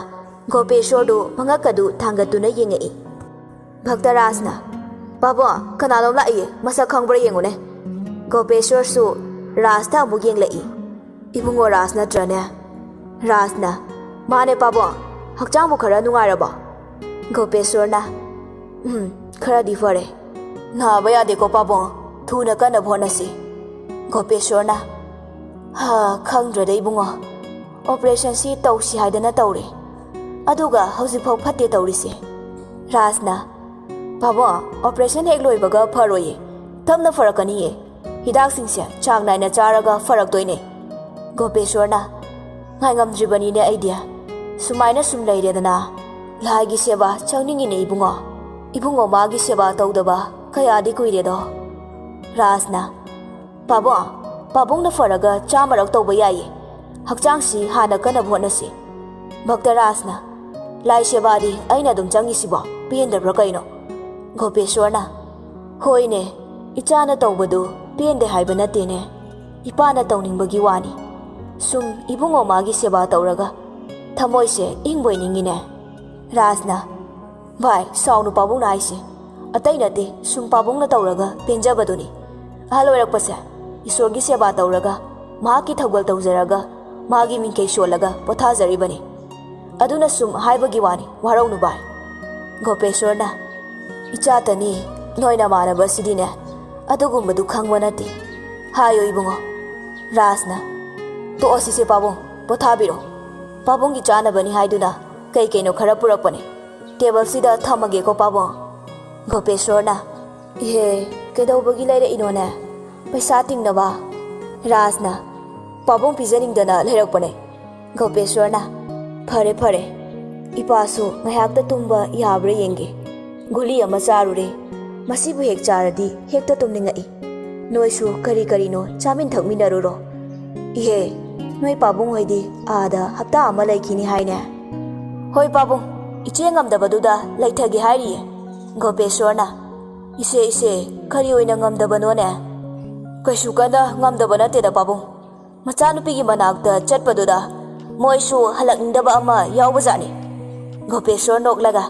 ꯒꯣꯄꯦꯁꯣꯔꯗꯨ ꯃꯉꯛ ꯑꯗꯨ ꯊꯥꯡꯒꯠꯇꯨꯅ ꯌꯦꯡꯉꯛꯏ꯫ ꯚꯛꯇꯔꯥꯖꯅ, "ꯄꯥꯕꯨꯡ, ꯀꯅꯥꯅꯣꯝ ꯂꯥꯛꯏꯌꯦ, ꯃꯁꯛ ꯈꯪꯕ꯭ꯔꯥ ꯌꯦꯡꯉꯨꯅꯦ꯫" ꯒꯣꯄꯦꯁꯣꯔꯁꯨ ꯔꯥꯖꯇ ꯑꯃꯨꯛ ꯌꯦꯡꯂꯛꯏ꯫ "ꯏꯕꯨꯡꯉꯣ ꯔꯥꯖ ꯅꯠꯇ꯭ꯔꯅꯦ?" ꯔꯥꯖꯅ, "ꯃꯥꯅꯦ ꯄꯥꯕꯨꯡ, ꯍꯛꯆꯥꯡꯕꯨ ꯈꯔ ꯅꯨꯡꯉꯥꯏꯔꯕꯣ?" ꯒꯣꯄꯦꯁꯣꯔꯅ, "ꯎꯝ, ꯈꯔꯗꯤ ꯐꯔꯦ꯫" "ꯅꯥꯕ ꯌꯥꯗꯦꯀꯣ ꯄꯥꯕꯨꯡ, ꯊꯨꯅ ꯀꯟꯅꯕ ꯍꯣꯠꯅꯁꯤ꯫" ꯒꯣꯄꯦꯁꯣꯔꯅ, "ꯍꯥ, ꯈꯪꯗ꯭ꯔꯦꯗ ꯏꯕꯨꯡꯉꯣ, ꯑꯣꯄꯔꯦꯁꯟꯁꯤ ꯇꯧꯁꯤ ꯍꯥꯏꯗꯅ ꯇꯧꯔꯦ, ꯑꯗꯨꯒ ꯍꯧꯖꯤꯛꯐꯥꯎ ꯐꯠꯇꯦ ꯇꯧꯔꯤꯁꯦ꯫" ꯔꯥꯖꯅ, "ꯄꯥꯕꯨꯡ, ꯑꯣꯄꯔꯦꯁꯟ ꯍꯦꯛ ꯂꯣꯏꯕꯒ ꯐꯔꯣꯏꯌꯦ, ꯇꯞꯅ ꯐꯔꯛꯀꯅꯤꯌꯦ꯫ ꯍꯤꯗꯥꯛꯁꯤꯡꯁꯦ ꯆꯥꯡ ꯅꯥꯏꯅ ꯆꯥꯔꯒ ꯐꯔꯛꯇꯣꯏꯅꯦ꯫" ꯒꯣꯄꯦꯁꯣꯔꯅ, "ꯉꯥꯏꯉꯝꯗ꯭ꯔꯤꯕꯅꯤꯅꯦ ꯑꯩꯗꯤ꯫ ꯁꯨꯃꯥꯏꯅ ꯁꯨꯝ ꯂꯩꯔꯦꯗꯅ꯫ ꯂꯥꯏꯒꯤ ꯁꯦꯕꯥ ꯆꯪꯅꯤꯡꯉꯤꯅꯦ ꯏꯕꯨꯡꯉꯣ꯫ ꯏꯕꯨꯡꯉꯣ ꯃꯥꯒꯤ ꯁꯦꯕꯥ ꯇꯧꯗꯕ ꯀꯌꯥꯗꯤ ꯀꯨꯏꯔꯦꯗꯣ꯫" ꯔꯥꯖꯅ, "ꯄꯥꯕꯨꯡ, ꯄꯥꯕꯨꯡꯅ ꯐꯔꯒ ꯆꯥꯃꯔꯛ ꯇꯧꯕ ꯌꯥꯏꯌꯦ꯫ ꯍꯛꯆꯥꯡꯁꯤ ꯍꯥꯟꯅ ꯀꯟꯅꯕ ꯍꯣꯠꯅꯁꯤ꯫" ꯚꯛꯇꯔꯥꯖꯅ, "ꯂꯥꯏ ꯁꯦꯕꯥꯗꯤ ꯑꯩꯅ ꯑꯗꯨꯝ ꯆꯪꯉꯤꯁꯤꯕꯣ? ꯄꯦꯟꯗꯕ꯭ꯔꯥ ꯀꯩꯅꯣ?" ꯒꯣꯄꯦꯁꯣꯔꯅ, "ꯍꯣꯏꯅꯦ, ꯏꯆꯥꯅ ꯇꯧꯕꯗꯨ ꯄꯦꯟꯗꯦ ꯍꯥꯏꯕ ꯅꯠꯇꯦꯅꯦ꯫ ꯏꯄꯥꯅ ꯇꯧꯅꯤꯡꯕꯒꯤ ꯋꯥꯅꯤ꯫ ꯁꯨꯝ ꯏꯕꯨꯡꯉꯣ ꯃꯥꯒꯤ ꯁꯦꯕꯥ ꯇꯧꯔꯒ ꯊꯃꯣꯏꯁꯦ ꯏꯪꯕꯣꯏ ꯅꯤꯡꯉꯤꯅꯦ꯫" ꯔꯥꯖꯅ, "ꯚꯥꯏ, ꯁꯥꯎꯅꯨ ꯄꯥꯕꯨꯡꯅ ꯍꯥꯏꯁꯦ꯫ ꯑꯇꯩ ꯅꯠꯇꯦ, ꯁꯨꯝ ꯄꯥꯕꯨꯡꯅ ꯇꯧꯔꯒ ꯄꯦꯟꯖꯕꯗꯨꯅꯤ꯫ ꯑꯍꯜ ꯑꯣꯏꯔꯛꯄꯁꯦ ꯏꯁꯣꯔꯒꯤ ꯁꯦꯕꯥ ꯇꯧꯔꯒ, ꯃꯍꯥꯛꯀꯤ ꯊꯧꯒꯜ ꯇꯧꯖꯔꯒ, ꯃꯥꯒꯤ ꯃꯤꯡꯈꯩ ꯁꯣꯜꯂꯒ ꯄꯣꯊꯥꯖꯔꯤꯕꯅꯤ꯫ ꯑꯗꯨꯅ ꯁꯨꯝ ꯍꯥꯏꯕꯒꯤ ꯋꯥꯅꯤ, ꯋꯥꯔꯧꯅꯨ ꯚꯥꯏ꯫" ꯒꯣꯄꯦꯁꯣꯔꯅ, "ꯏꯆꯥꯇꯅꯤ, ꯅꯣꯏ ꯅꯃꯥꯟꯅꯕꯁꯤꯗꯤꯅꯦ, ꯑꯗꯨꯒꯨꯝꯕꯗꯨ ꯈꯪꯕ ꯅꯠꯇꯦ꯫ ꯍꯥꯏꯌꯣ ꯏꯕꯨꯡꯉꯣ꯫ ꯔꯥꯖꯅ, "ꯇꯣꯛꯑꯁꯤꯁꯦ ꯄꯥꯕꯨꯡ, ꯄꯣꯊꯥꯕꯤꯔꯣ꯫ ꯄꯥꯕꯨꯡꯒꯤ ꯆꯥꯅꯕꯅꯤ ꯍꯥꯏꯗꯨꯅ ꯀꯩ ꯀꯩꯅꯣ ꯈꯔ ꯄꯨꯔꯛꯄꯅꯦ꯫ ꯇꯦꯕꯜꯁꯤꯗ ꯊꯝꯃꯒꯦꯀꯣ ꯄꯥꯕꯨꯡ꯫" ꯒꯣꯄꯦꯁꯣꯔꯅ, "ꯏꯍꯦ, ꯀꯩꯗꯧꯕꯒꯤ ꯂꯩꯔꯛꯏꯅꯣꯅꯦ? ꯄꯩꯁꯥ ꯇꯤꯡꯅꯕ?" ꯔꯥꯖꯅ, "ꯄꯥꯕꯨꯡ ꯄꯤꯖꯅꯤꯡꯗꯅ ꯂꯩꯔꯛꯄꯅꯦ꯫" ꯒꯣꯄꯦꯁꯣꯔꯅ, "ꯐꯔꯦ ꯐꯔꯦ, ꯏꯄꯥꯁꯨ ꯉꯥꯏꯍꯥꯛꯇ ꯇꯨꯝꯕ ꯌꯥꯕ꯭ꯔꯥ ꯌꯦꯡꯒꯦ꯫ ꯒꯨꯂꯤ ꯑꯃ ꯆꯥꯔꯨꯔꯦ, ꯃꯁꯤꯕꯨ ꯍꯦꯛ ꯆꯥꯔꯗꯤ ꯍꯦꯛꯇ ꯇꯨꯝꯅꯤꯡꯉꯛꯏ꯫ ꯅꯣꯏꯁꯨ ꯀꯔꯤ ꯀꯔꯤꯅꯣ ꯆꯥꯃꯤꯟ ꯊꯛꯃꯤꯟꯅꯔꯨꯔꯣ꯫ ꯏꯍꯦ, ꯅꯣꯏ ꯄꯥꯕꯨꯡ ꯍꯣꯏꯗꯤ ꯑꯥꯗ ꯍꯞꯇꯥ ꯑꯃ ꯂꯩꯈꯤꯅꯤ ꯍꯥꯏꯅꯦ?" "ꯍꯣꯏ ꯄꯥꯕꯨꯡ, ꯏꯆꯦ ꯉꯝꯗꯕꯗꯨꯗ ꯂꯩꯊꯒꯦ ꯍꯥꯏꯔꯤꯌꯦ꯫" ꯒꯣꯄꯦꯁꯣꯔꯅ, "ꯏꯁꯦ, ꯏꯁꯦ, ꯀꯔꯤ ꯑꯣꯏꯅ ꯉꯝꯗꯕꯅꯣꯅꯦ?" "ꯀꯩꯁꯨ ꯀꯟꯅ ꯉꯝꯗꯕ ꯅꯠꯇꯦꯗ ꯄꯥꯕꯨꯡ꯫ ꯃꯆꯥꯅꯨꯄꯤꯒꯤ ꯃꯅꯥꯛꯇ ꯆꯠꯄꯗꯨꯗ ꯃꯣꯏꯁꯨ ꯍꯜꯂꯛꯅꯤꯡꯗꯕ ꯑꯃ ꯌꯥꯎꯕꯖꯥꯠꯅꯤ꯫" ꯒꯣꯄꯦꯁꯣꯔ ꯅꯣꯛꯂꯒ,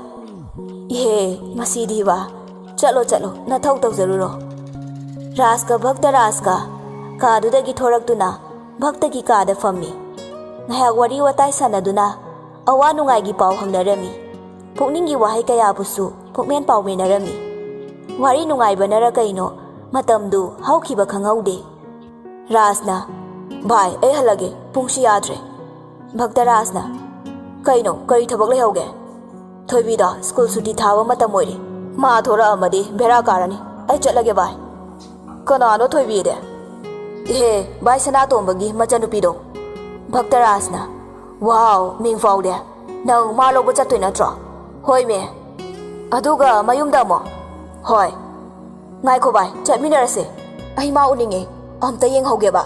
"ꯏꯍꯦ, ꯃꯁꯤꯗꯤꯕ꯫ ꯆꯠꯂꯣ, ꯆꯠꯂꯣ, ꯅꯊꯧ ꯇꯧꯖꯔꯨꯔꯣ꯫" ꯔꯥꯖꯀ ꯚꯛꯇꯔꯥꯖꯀ ꯀꯥꯗꯨꯗꯒꯤ ꯊꯣꯔꯛꯇꯨꯅ ꯚꯛꯇꯒꯤ ꯀꯥꯗ ꯐꯝꯃꯤ꯫ ꯉꯥꯏꯍꯥꯛ ꯋꯥꯔꯤ ꯋꯥꯇꯥꯏ ꯁꯥꯟꯅꯗꯨꯅ ꯑꯋꯥ ꯅꯨꯡꯉꯥꯏꯒꯤ ꯄꯥꯎ ꯍꯪꯅꯔꯝꯃꯤ꯫ ꯄꯨꯛꯅꯤꯡꯒꯤ ꯋꯥꯍꯩ ꯀꯌꯥꯕꯨꯁꯨ ꯄꯨꯛꯃꯦꯟ ꯄꯥꯎꯃꯦꯟꯅꯔꯝꯃꯤ꯫ ꯋꯥꯔꯤ ꯅꯨꯡꯉꯥꯏꯕꯅꯔ ꯀꯩꯅꯣ, ꯃꯇꯝꯗꯨ ꯍꯧꯈꯤꯕ ꯈꯪꯍꯧꯗꯦ꯫ ꯔꯥꯖꯅ, "ꯚꯥꯏ, ꯑꯩ ꯍꯜꯂꯒꯦ, ꯄꯨꯡꯁꯤ ꯌꯥꯗ꯭ꯔꯦ꯫" ꯚꯛꯇꯔꯥꯖꯅ, "ꯀꯩꯅꯣ, ꯀꯔꯤ ꯊꯕꯛ ꯂꯩꯍꯧꯒꯦ?" "ꯊꯣꯏꯕꯤꯗꯣ ꯁ꯭ꯀꯨꯜ ꯁꯨꯇꯤ ꯊꯥꯕ ꯃꯇꯝ ꯑꯣꯏꯔꯦ꯫ ꯃꯥ ꯊꯣꯔꯛꯑꯝꯃꯗꯤ ꯕꯦꯔꯥ ꯀꯥꯔꯅꯤ꯫ ꯑꯩ ꯆꯠꯂꯒꯦ ꯚꯥꯏ꯫" "ꯀꯅꯥꯅꯣ ꯊꯣꯏꯕꯤꯗꯤ?" "ꯏꯍꯦ, ꯚꯥꯏ ꯁꯅꯥꯇꯣꯝꯕꯒꯤ ꯃꯆꯟꯅꯨꯄꯤꯗꯣ꯫" ꯚꯛꯇꯔꯥꯖꯅ, "ꯋꯥꯎ, ꯃꯤꯡ ꯐꯥꯎꯗꯦ꯫ ꯅꯪ ꯃꯥ ꯂꯧꯕ ꯆꯠꯇꯣꯏ ꯅꯠꯇ꯭ꯔꯣ?" "ꯍꯣꯏꯃꯦ꯫" "ꯑꯗꯨꯒ ꯃꯌꯨꯝꯗ ꯑꯃꯨꯛ?" "ꯍꯣꯏ꯫" "ꯉꯥꯏꯈꯣ ꯚꯥꯏ, ꯆꯠꯃꯤꯟꯅꯔꯁꯦ꯫ ꯑꯩ ꯃꯥ ꯎꯅꯤꯡꯉꯦ, ꯑꯝꯇ ꯌꯦꯡꯍꯧꯒꯦꯕ꯫"